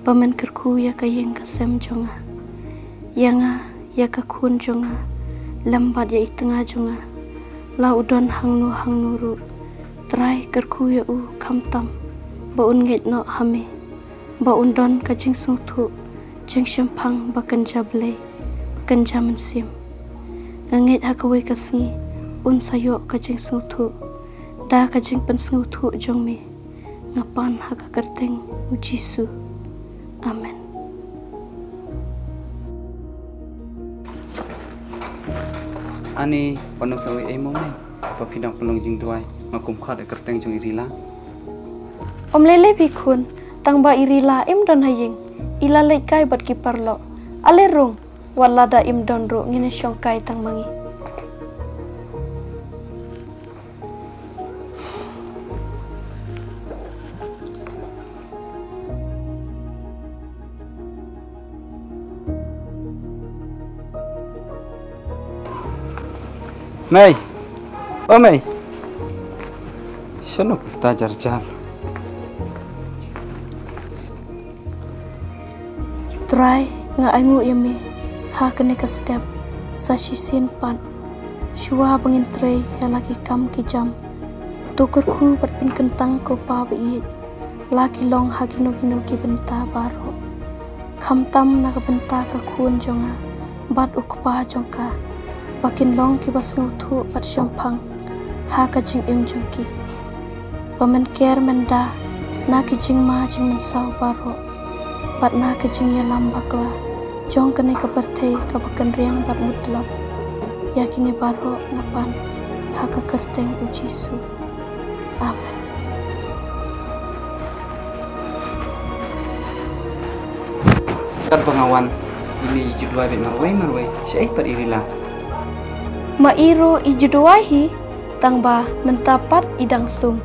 Ba men kyrkhu ïa ka ïing ka sem jong nga, ïa nga, ïa ka khun jong nga, lem bad ïa i tnga jong nga. La u don hangno hangno ruh, Trai kyrkhu ïa u khamtam ba un ngeit noh ha me, ba un don ka jingsngewthuh, jingshemphang ba kynja Blei, ba kynja mynsiem. Nga ngeit ha kawei ka sngi un sa ïoh ka jingsngewthuh da ka jingpynsngewthuh jong me. Nga pan ha ka kyrteng u Jisu. Amen. Ani, pynlong sa ei mo me. Ba phi dang pynlong jingduwai, nga kum khot ïa ka kyrteng jong i Rila. Ym lei lei phi khun, tang ba i Rila im don ha ïing, i la leit kai bad ki paralok. Ale rung, wat lada im don ruh ngin ïa shong kai tang ma ngi. Mei. O mei. Shano kata jar jar. Trai, nga ainguh ïa me ha kane ka step sa shisien pat. Shuwa ba ngin trei ïa la ki kam ki jam, to kyrkhu bad pynkyntang ko Pa ba ïeit, la ki long ha kino kino ki bynta baroh. Khamtam na ka bynta ka khun jong nga bad u kpa jong ka, ba kin long kiba sngewthuh bad shemphang ha ka jingim jong ki. Ba men ker men da na ki jingma jingmynsaw baroh bad na ka jingïalam bakla jong kane ka pyrthei kaba kynriang bad mutlop. Ïa kine baroh nga pan ha ka kyrteng u Jisu. Amen. Katba nga wan, i mei i ju duwai beit marwei marwei, shaei pat i Rila? Ma i ruh i ju duwai hi, tang ba mynta pat i dang sum.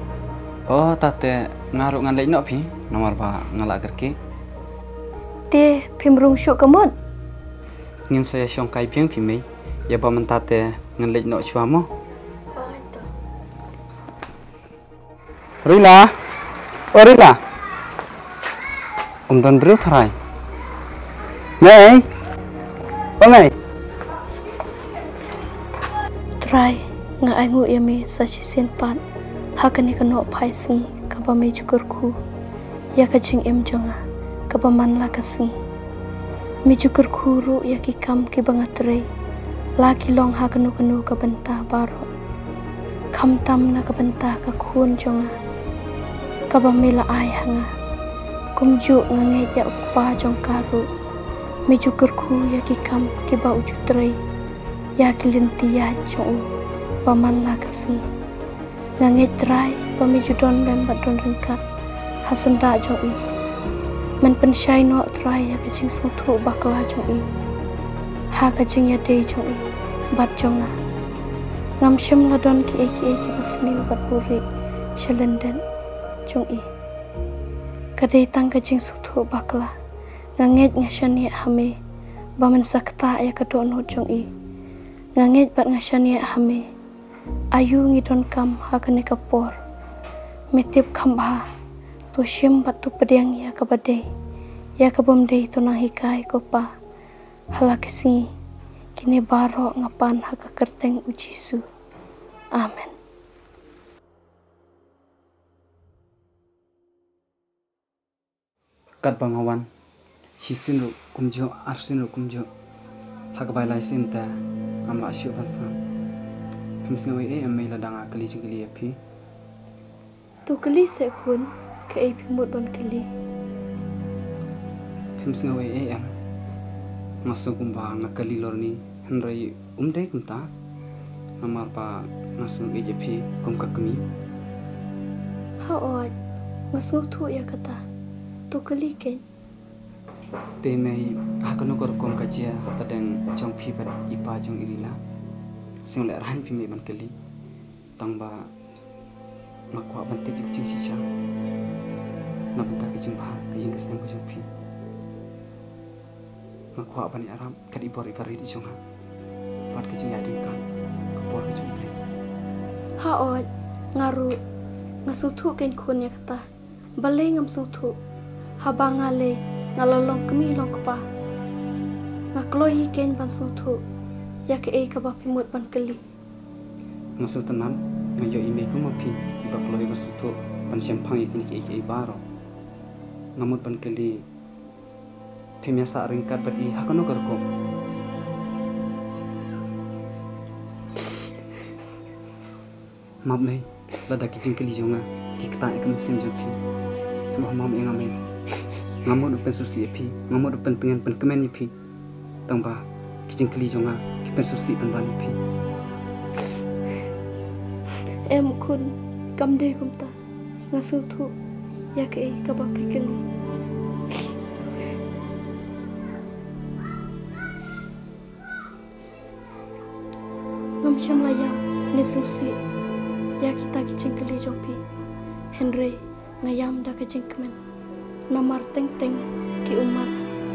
O, tate, nga ruh ngan leit noh phi, namar ba nga la kyrkieh. Te, phim rung shuh ka mut? Ngin sa ïa shong kai biang phi mei, ïa ba mynta te ngan leit noh shuwa mo. Rila. O Rila. Um don briew trai. Mei. O mei. Trai, nga ainguh ïa me sa shisien pat ha kane ka nohphai sngi kaba me ju kyrkhu ïa ka jingim jong nga kaba man la ka sngi. Me ju kyrkhu ruh ïa ki kam kiba nga trei, la ki long ha kano kano ka bynta baroh. Khamtam na ka bynta ka khun jong nga kaba me la ai ha nga. Kumjuh nga ngeit ïa u kpa jong ka ruh. Me ju kyrkhu ïa ki kam kiba u ju trei, ïa ki lynti ïaid jong u ba man la ka sngi. Nga ngeit Trai ba me ju don lem bad don ryngkat ha syndah jong i. Men pynshai noh Trai ïa ka jingsngewthuh bakla jong i ha ka jingïadei jong i bad jong nga. Ngam shym la don kiei kiei kiba sniew bad buhrieh sha lyndet jong i. Ka dei tang ka jingsngewthuh bakla. Nga ngeit nga shaniah ha me ba men sa ktah ïa ka dohnud jong i. Nga ngeit bad nga shaniah ha me. Aïu ngi donkam ha kane ka por? Me tip kham bha. To shim bad to pdiang ïa kaba dei, ïa ka bym dei to nang hikai ko Pa. Ha la ka sngi kine baroh nga pan ha ka kyrteng u Jisu. Amen. Katba nga wan, shisien ruh kumjuh, arsien ruh kumjuh. Ha kaba lai sien te ngam lah shuh ban sngap. Phim sngew ei ei em mei lada nga kylli jingkylli ïa phi? To kylli seh khun, kaei phi mut ban kylli? Phim sngew ei ei em? Nga sngew kumba nga kylli lorni. Hynrei um dei kumta, namar ba nga sngew ïeit ïa phi kum ka kmie. Hooid, nga sngewthuh ïa kata. To kylli keiñ. Te mei, ha kano ka rukom ka jia hapdeng jong phi bad i pa jong i Rila? Sngewlehraiñ phi mei ban kylli. Tang ba nga kwah ban tip ïa ka jingshisha na bynta ka jingbha ka jingkyrkhu ka jong phi. Nga kwah ban ïarap kat i bor i barit i jong nga bad ka jingïaid ryngkat ka por ka jong u Blei. Hooid, nga ruh nga sngewthuh keiñ khun ïa kata. Balei ngam sngewthuh? Haba nga lei nga la long kmie long kpa. Nga kloi hi keiñ ban sngewthuh ïa kaei kaba phi mut ban kylli. Nga sngewtynnat, nga ïoh i mei kum ma phi iba kloi ban sngewthuh ban shemphang ïa kine kiei kiei baroh. Nga mut ban kylli, phim ïasah ryngkat bad i ha kano ka rukom? Map mei, lada ki jingkylli jong nga ki ktah ïa ka mynsiem jong phi, sngewbha map ïa nga mei. Nga mut ban pynsngewsih ïa phi, nga mut ban pyntngen pynkmen ïa phi. Tang ba ki jingkylli jong nga ki pynsngewsih pynban ïa phi. Em khun, kam dei kumta. Nga sngewthuh ïa kaei kaba phi kylli. Ngam shym la ïam ne sngewsih ïa kita ki jingkylli jong phi. Hynrei nga ïam da ka jingkmen. Namar teng teng ki ummat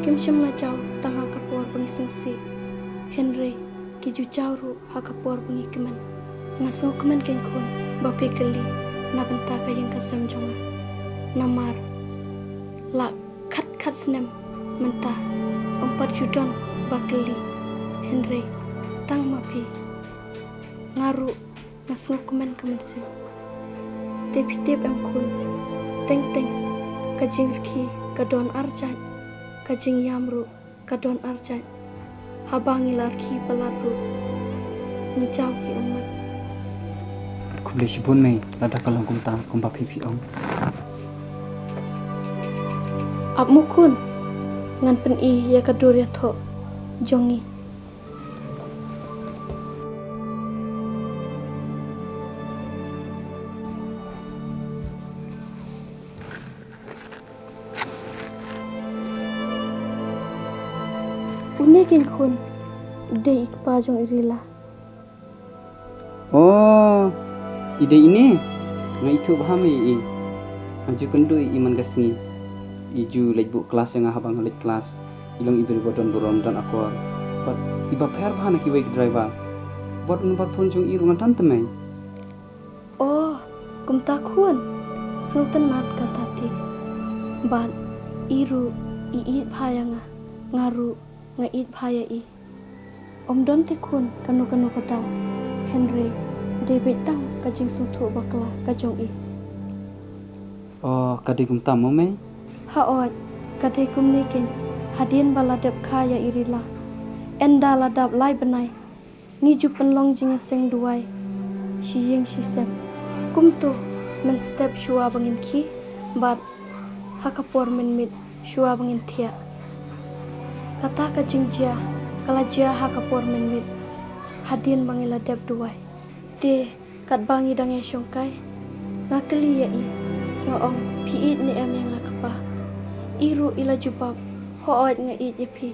kim shym la jaw tang ha ka por ba ngi sngewsih. Hynrei ki ju jaw ruh ha ka por ba ngi kmen. Nga sngewkmen kein khun ba phi kylli na bynta ka ïing ka sem jong nga. Namar la khat khat snem mynta ym pat ju don ba kylli. Hynrei tang ma phi, nga ruh nga sngewkmen ka mynsiem. Te phi tip em khun, teng teng ka jingrkhie ka don arjait, ka jingïam ruh ka don arjait. Haba ngi la rkhie palat ruh ngi jaw ki ummat. Khublei shibun mei, lada ka long kumta kumba phi phi ong. Ap mo khun, ngan pyni ïa ka dur ïathoh jong ngi. Une kein khun, dei i kpa jong i Rila. Oh, i dei ine? Nga ithuh bha mei i. Nga ju kynduh i man ka sngi. I ju leit buh klas ïa nga haba nga leit klas. I long i briew ba don burom, don akor. Bad i ba pher bha na kiwei ki driver. Bad u number phone jong i ruh nga don te mei. Oh, kumta khun. Sngewtynnat kata te. Bad i ruh i ïeit bha ïa nga. Nga ruh nga ïeit bha ïa i. Ym don te khun kano kano ka daw. Hynrei dei beit tang ka jingsngewthuh bakla ka jong i. Oh, ka dei kumta mo mei? Haoid, ka dei kumne kein. Hadien ba la dep kha ïa i Rila, ynda la dap lai bnai, ngi ju pynlong jingïaseng duwai shi ïing shi sem. Kumto mynstep shuwa ba ngin khie bad ha ka por mynmiet shuwa ba ngin thiah. Kata ka jingjia ka la jia ha ka por mynmiet hadien ba ngi la dep duwai. Te katba ngi dang ïashongkai, nga kylli ïa i, nga ong, phi ïeit ne em ïa nga kpa? I ruh i la jubab, haoid nga ïeit ïa phi.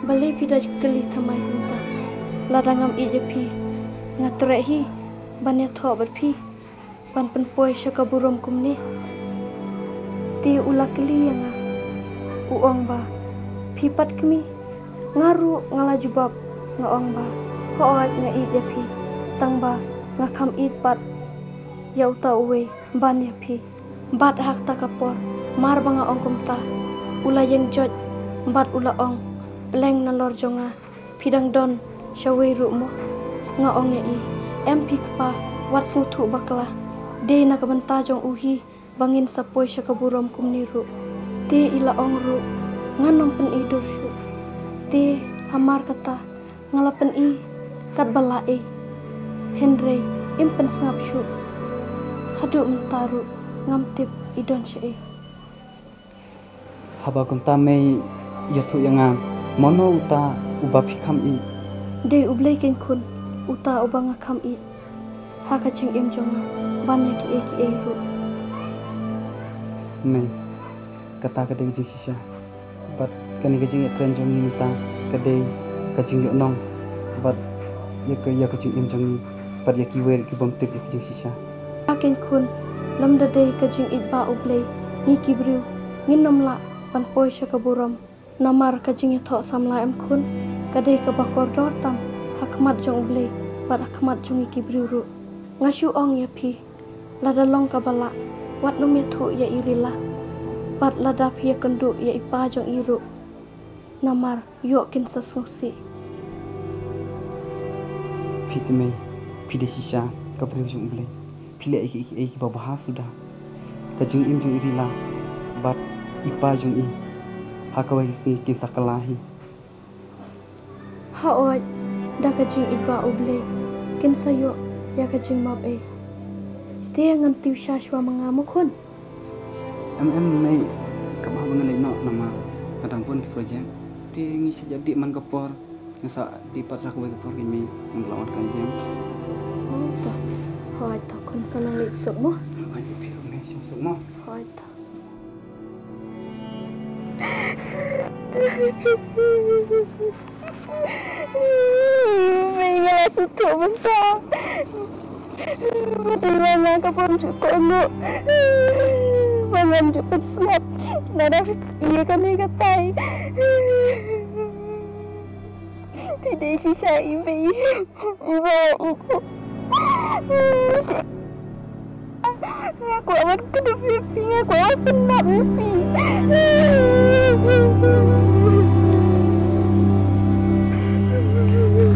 Balei phi da kylli thymmai kumta? Lada ngam ïeit ïa phi, nga treh hi ban ïathoh bad phi, ban pynpoi sha ka burom kumne. Te u la kylli ïa nga, u ong ba phi pat kmie. Nga ruh nga la jubab, nga ong ba haoid nga ïeit ïa phi, tang ba nga kham ïeit pat ïa uta uwei ban ïa phi. Bad ha kata ka por, mar ba nga ong kumta, u la ïeng joit bad u la ong, pleng nalor jong nga, phi dang don shawei ruh mo? Nga ong ïa i, em phi kpa, wat sngewthuh bakla. Dei na ka bynta jong u hi ba ngin sa poi sha ka burom kumne ruh. Te i la ong ruh, ngan ym pyni dur shuh. Te hamar kata nga la pyni katba lah ei. Hynrei im pynsngap shuh. Haduh mynta ruh ngam tip i don shaei. Haba kumta mei, ïathuh ïa nga, mano uta uba phi kham ïeit? Dei U Blei kein khun, uta uba nga kham ïeit ha ka jingim jong nga ban ïa kiei kiei ruh. Mei, kata ka dei ka jingshisha. Bad kane ka jingïakren jong ngi mynta ka dei ka jingïohnong bad ïa ka, ïa ka jingim jong ngi bad ïa kiwei ruh ki bym tip ïa ka jingshisha. Kein khun, lymda dei ka jingïeit ba U Blei, ngi ki briew ngin ym lah ban poi sha ka burom. Namar ka jingïathoh samla em khun, ka dei kaba kordor tam ha khmat jong U Blei bad ha khmat jong ngi ki briew ruh. Nga shu ong ïa phi, lada long kaba lah, wat nym ïathuh ïa i Rila. Bad lada phi ïakynduh ïa i pa jong i ruh, namar ïoh kin sa sngewsih. Phi te mei, phi dei shisha ka briew jong U Blei. Phi leh ïa kiei kiei kiba bha suda. Ka jingim jong i Rila bad i pa jong i ha kawei ka sngi kin sa kylla hi. Haoid, da ka jingïeit ba U Blei kin sa ïoh ïa ka jingmap ei. Te ngan tip sha shuwa ma nga mo khun. Em em mei, kaba ba ngan leit noh namar nga dang bun ki project. Te ngi sha jadih man ka por. Ngi sa dih pat sha kawei ka por ki mei. Ngan la wan ka jem. Oh to. Hoi to khun sa nang leit suk mo. Hoi to phi mei suk mo. Hoi to. Mei nga la sngewthuh mynta. Ba dei ba nga ka bym ju kohnguh. Ba ngam ju pynsngap. Lada phi ïa kane ka tai. Phi dei shisha i mei. Iba u. Nga kwah ban kyndup ïa phi, nga kwah ban pynnap ïa phi.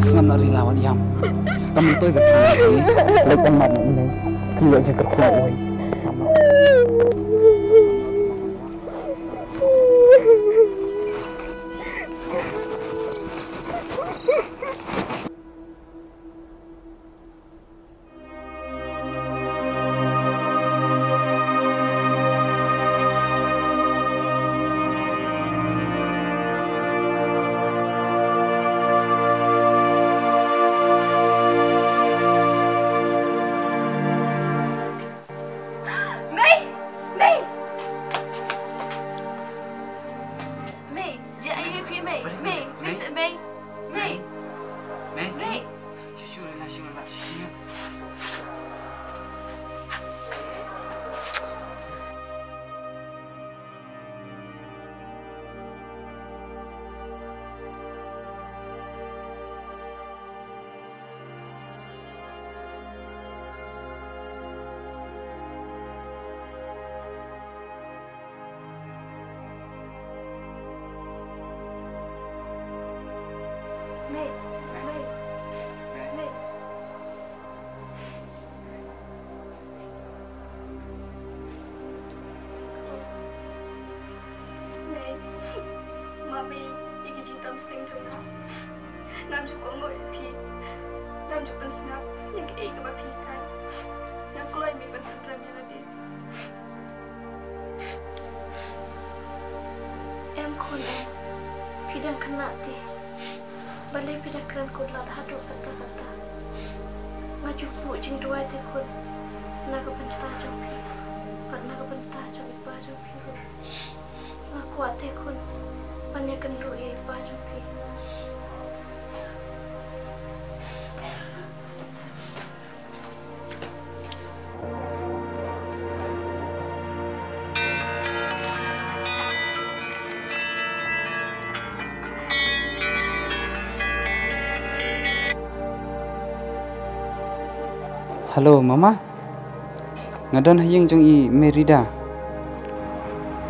Sngap na rila wat ïam. Kam myntoi ka phi. Leit kan mat na ine. Phi ïa jingkyrkhu oi. Mei! Mei! Mei, jia aïu ïa phi Mei? Mei, Mei, Mei. Mei, Mei. Mei. Mei. Shu, shu, relax, shu, relax, shu. Mei, Mei, Mei. Mei, map ïa ki jingtam sting jong nga. Ngam ju kohnguh ïa phi. Ngam ju pynsngap ïa kaei kaba phi hikai. Nga kloi mei ban pynrem ïa lade. Em khun em, phi dang khynnah te. Balei phi da kren khuslai haduh katta katta? Nga ju buh jingduwai te khun, na ka bynta jong phi bad na ka bynta jong i pa jong phi ruh. Nga kwah te khun ban ïakynduh ïa i pa jong phi. Hello mama. Nga don ha ïing jong i Merida.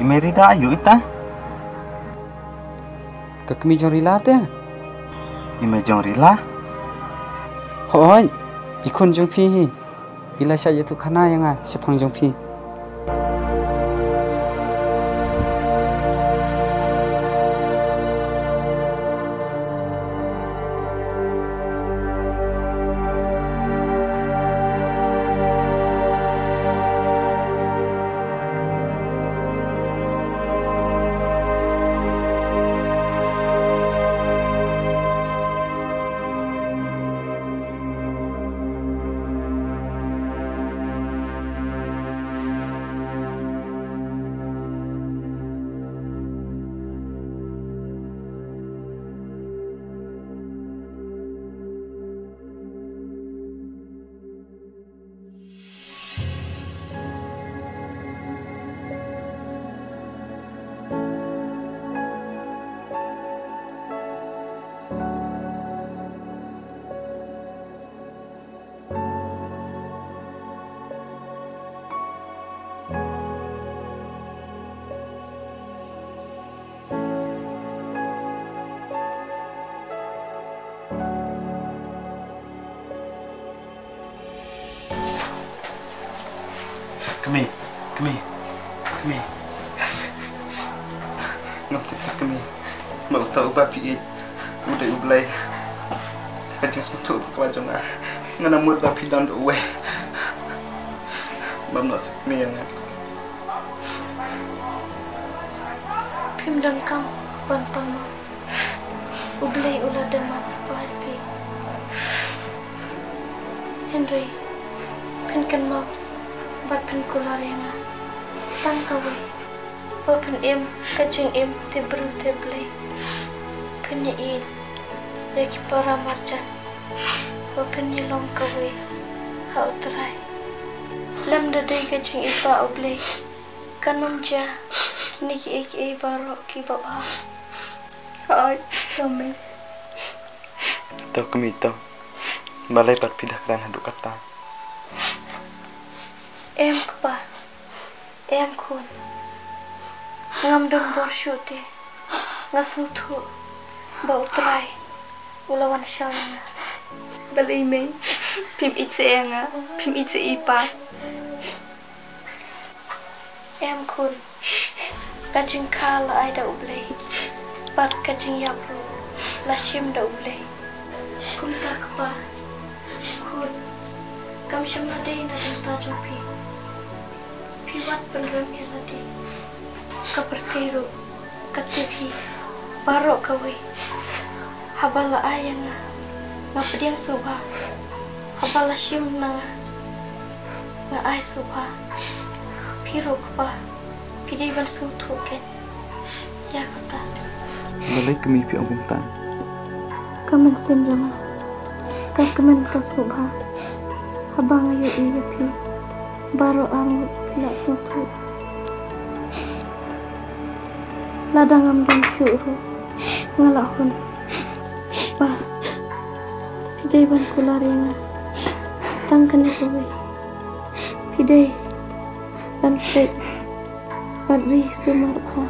I Merida aïu ita? Ka kmie jong Rila te. I mei jong Rila? Hooid, i khun jong phi hi. I la shah ïathuh khana ïa nga shaphang jong phi. Kmie, kmie, kmie. Ngam tip ta kmie. Ma uta uba phi ïeit u dei U Blei. Ka jingsngewthuh bakla jong nga. Nga nang mut ba phi don da uwei. Bam noh sih kmie ïa nga. Phim donkam ban pang mo. U Blei u la da map ïa phi. Hynrei phin kynmaw bad phin kular ïa nga tang kawei, ba phin im ka jingim te briew te Blei. Phin ïa-i ïa ki para marjan, ba phin ïalong kawei ha U Trai. Lem da dei ka jingim ba U Blei, kan ym jia kine kiei kiei baroh kiba bha. Hooid, to mei. To kmie to. Balei pat phi da kren haduh katta? Em kpa, em khun. Ngam don bor shuh te nga sngewthuh ba U Trai u la wan shaw ïa nga. Balei mei, phim ïeit seh ïa nga, phim ïeit seh ïa i pa? Em khun, ka jingkha la ai da U Blei, bad ka jingïap ruh la shim da U Blei. Kumta kpa, khun, kam shym la dei na ka bynta jong phi. Phi wad pynrem ïa lade. Ka pyrthei ruh ka tip hi baroh kawei. Haba la ai ïa nga, nga pdiang sngewbha. Haba la shim na nga, nga ai sngewbha. Phi ruh kpa, phi dei ban sngewthuh kein ïa kata. Balei kmie phi ong kumta? Ka mynsiem jong nga ka kmen ka sngewbha haba nga ïohi ïa phi. Baroh arngut phi la sngewthuh. Lada ngam don shuh ruh nga la hun. Pa, phi dei ban kular ïa nga tang kane kawei. Phi dei ban peit bad ri sumar bha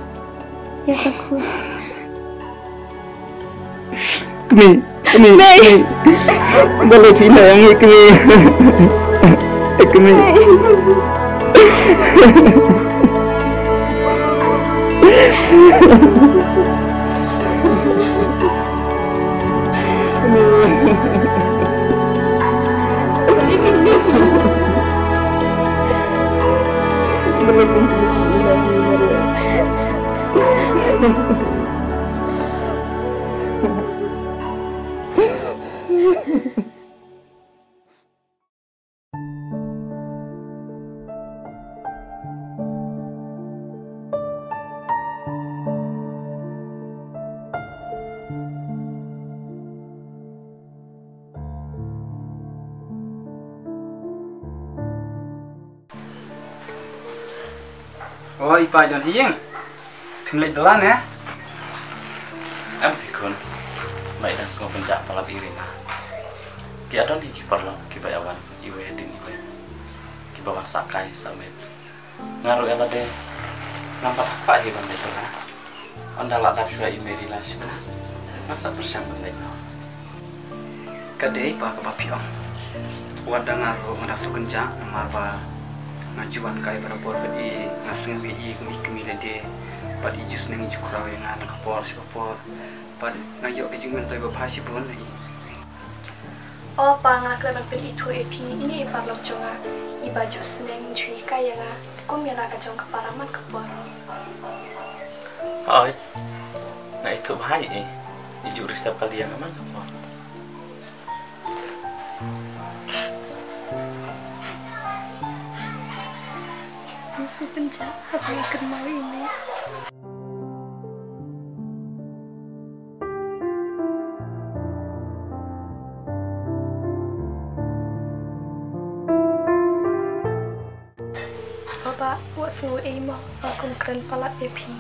ïa ka khun. Kmie, kmie, kmie. Balei phi ïeh ïa ngi kmie? Kmie. Oi, pa John Hiing. Phim leit bylla ne? Em hi khun. Ba i dang sngewbha ban jah palat ïa i Rina. Ki adon hi ki paralok kiba ïa wan iwei hadien iwei. Kiba wan sah kai sah met. Nga ruh ïa lade ngam pat hakpah hi ban leit bylla. Ynda la dap shuwa i Mary Lashna, ngan sa pyrshang ban leit noh. Ka dei ba kaba phi ong. Wat da nga ruh nga dang sngewkynjah namar ba nga ju wan kai barabor bad i, nga sngew ïa i kum i kmie lade. Bad i ju sneng i ju khraw ïa nga na ka por sha ka por. Bad nga ïoh ka jingmyntoi babha shibun na i. O pa, nga klet ban pynithuh ïa phi, ine i paralok jong nga, iba ju sneng ju hikai ïa nga kum ïa la ka jong ka para man ka por. Hooid. Nga ithuh bha ïa i, i ju reserve kali ïa nga man ka por. Nga sngewkynjah haba nga kynmaw ïa i. Baba, wat sngew ei mo, nga kum kren palat ïa phi.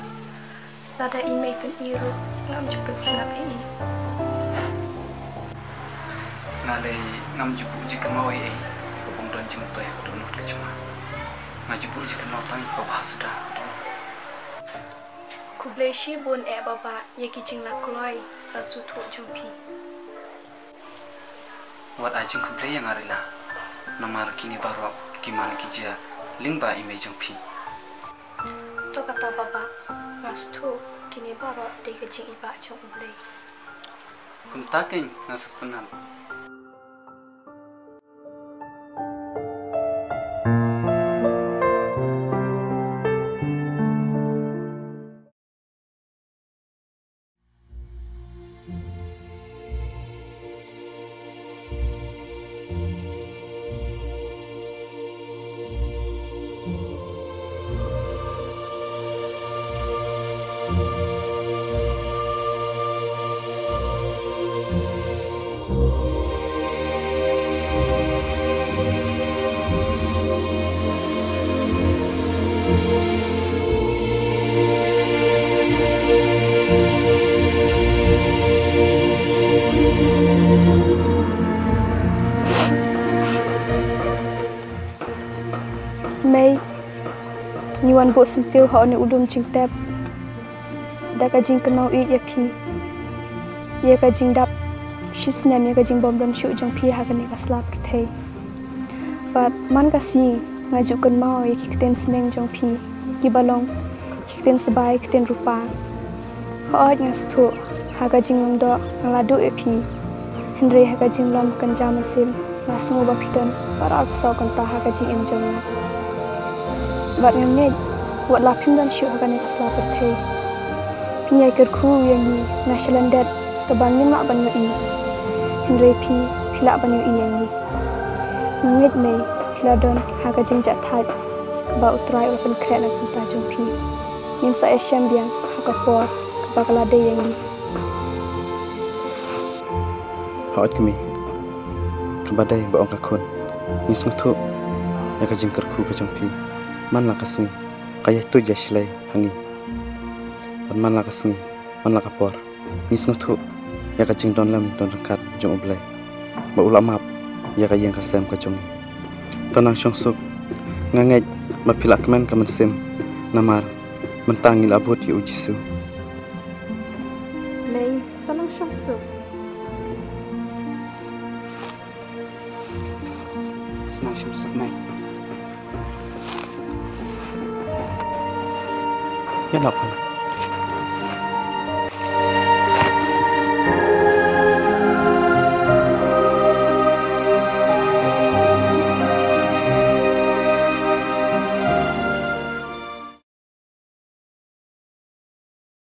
Lada i mei pyni ruh, ngam ju pynsngap ei ei. Nga lei ngam ju buh jingkynmaw ei ei, ïa ka bym don jingmyntoi ha ka dohnud ka jong nga. Nga ju buh jingkynmaw tang ïa ka bha suda ka dohnud. Khublei shibun eh baba, ïa ki jinglap kloi bad sngewthuh jong phi. Wat ai jingkhublei ïa nga Rila, namar kine baroh ki man ki jia lyngba i mei jong phi. To kata baba, nga sngewthuh kine baroh dei ka jingibah jong U Blei. Kumta keiñ nga sngewtynnat. Ngan buh syntiew ha une u lum jingtep da ka jingkynmaw ïeit ïa phi, ïa ka jingdap shisnem ïa ka jingbym don shuh jong phi ha kane ka slap pyrthei. Bad man ka sngi nga ju kynmaw ïa ki ktien sneng jong phi, kiba long ki ktien sbai, ki ktien rupa. Hooid, nga sngewthuh ha ka jinglong doh nga la duh ïa phi, hynrei ha ka jinglong kynja mynsiem nga sngew ba phi don baroh arphew saw kynta ha ka jingim jong nga. Bad nga ngeit wat la phim don shuh ha kane ka sla pyrthei, phin ïai kyrkhu ïa ngi na shalyndet kaba ngim lah ban ïohi, hynrei phi, phi lah ban ïohi ïa ngi. Nga ngeit, Mei, phi la don ha ka jingjahthait ba U Trai u la pynkhreh na ka bynta jong phi. Ngin sa ïashem biang ha ka por kaba ka la dei ïa ngi. Hooid kmie, kaba dei ba ong ka khun, ngi sngewthuh ïa ka jingkyrkhu ka jong phi. Man la ka sngi ka ïai tuid ïai shlei ha ngi. Bad man la ka sngi, man la ka por, ngi sngewthuh ïa ka jingdon lem don ryngkat jong U Blei, ba u la map ïa ka ïing ka sem ka jong ngi. To nang shong suk, nga ngeit ba phi la kmen ka mynsiem, namar mynta ngi la bud ïa U Jisu. Mei, sa nang shong suk. Sa nang shong suk, Mei. Ïa nap.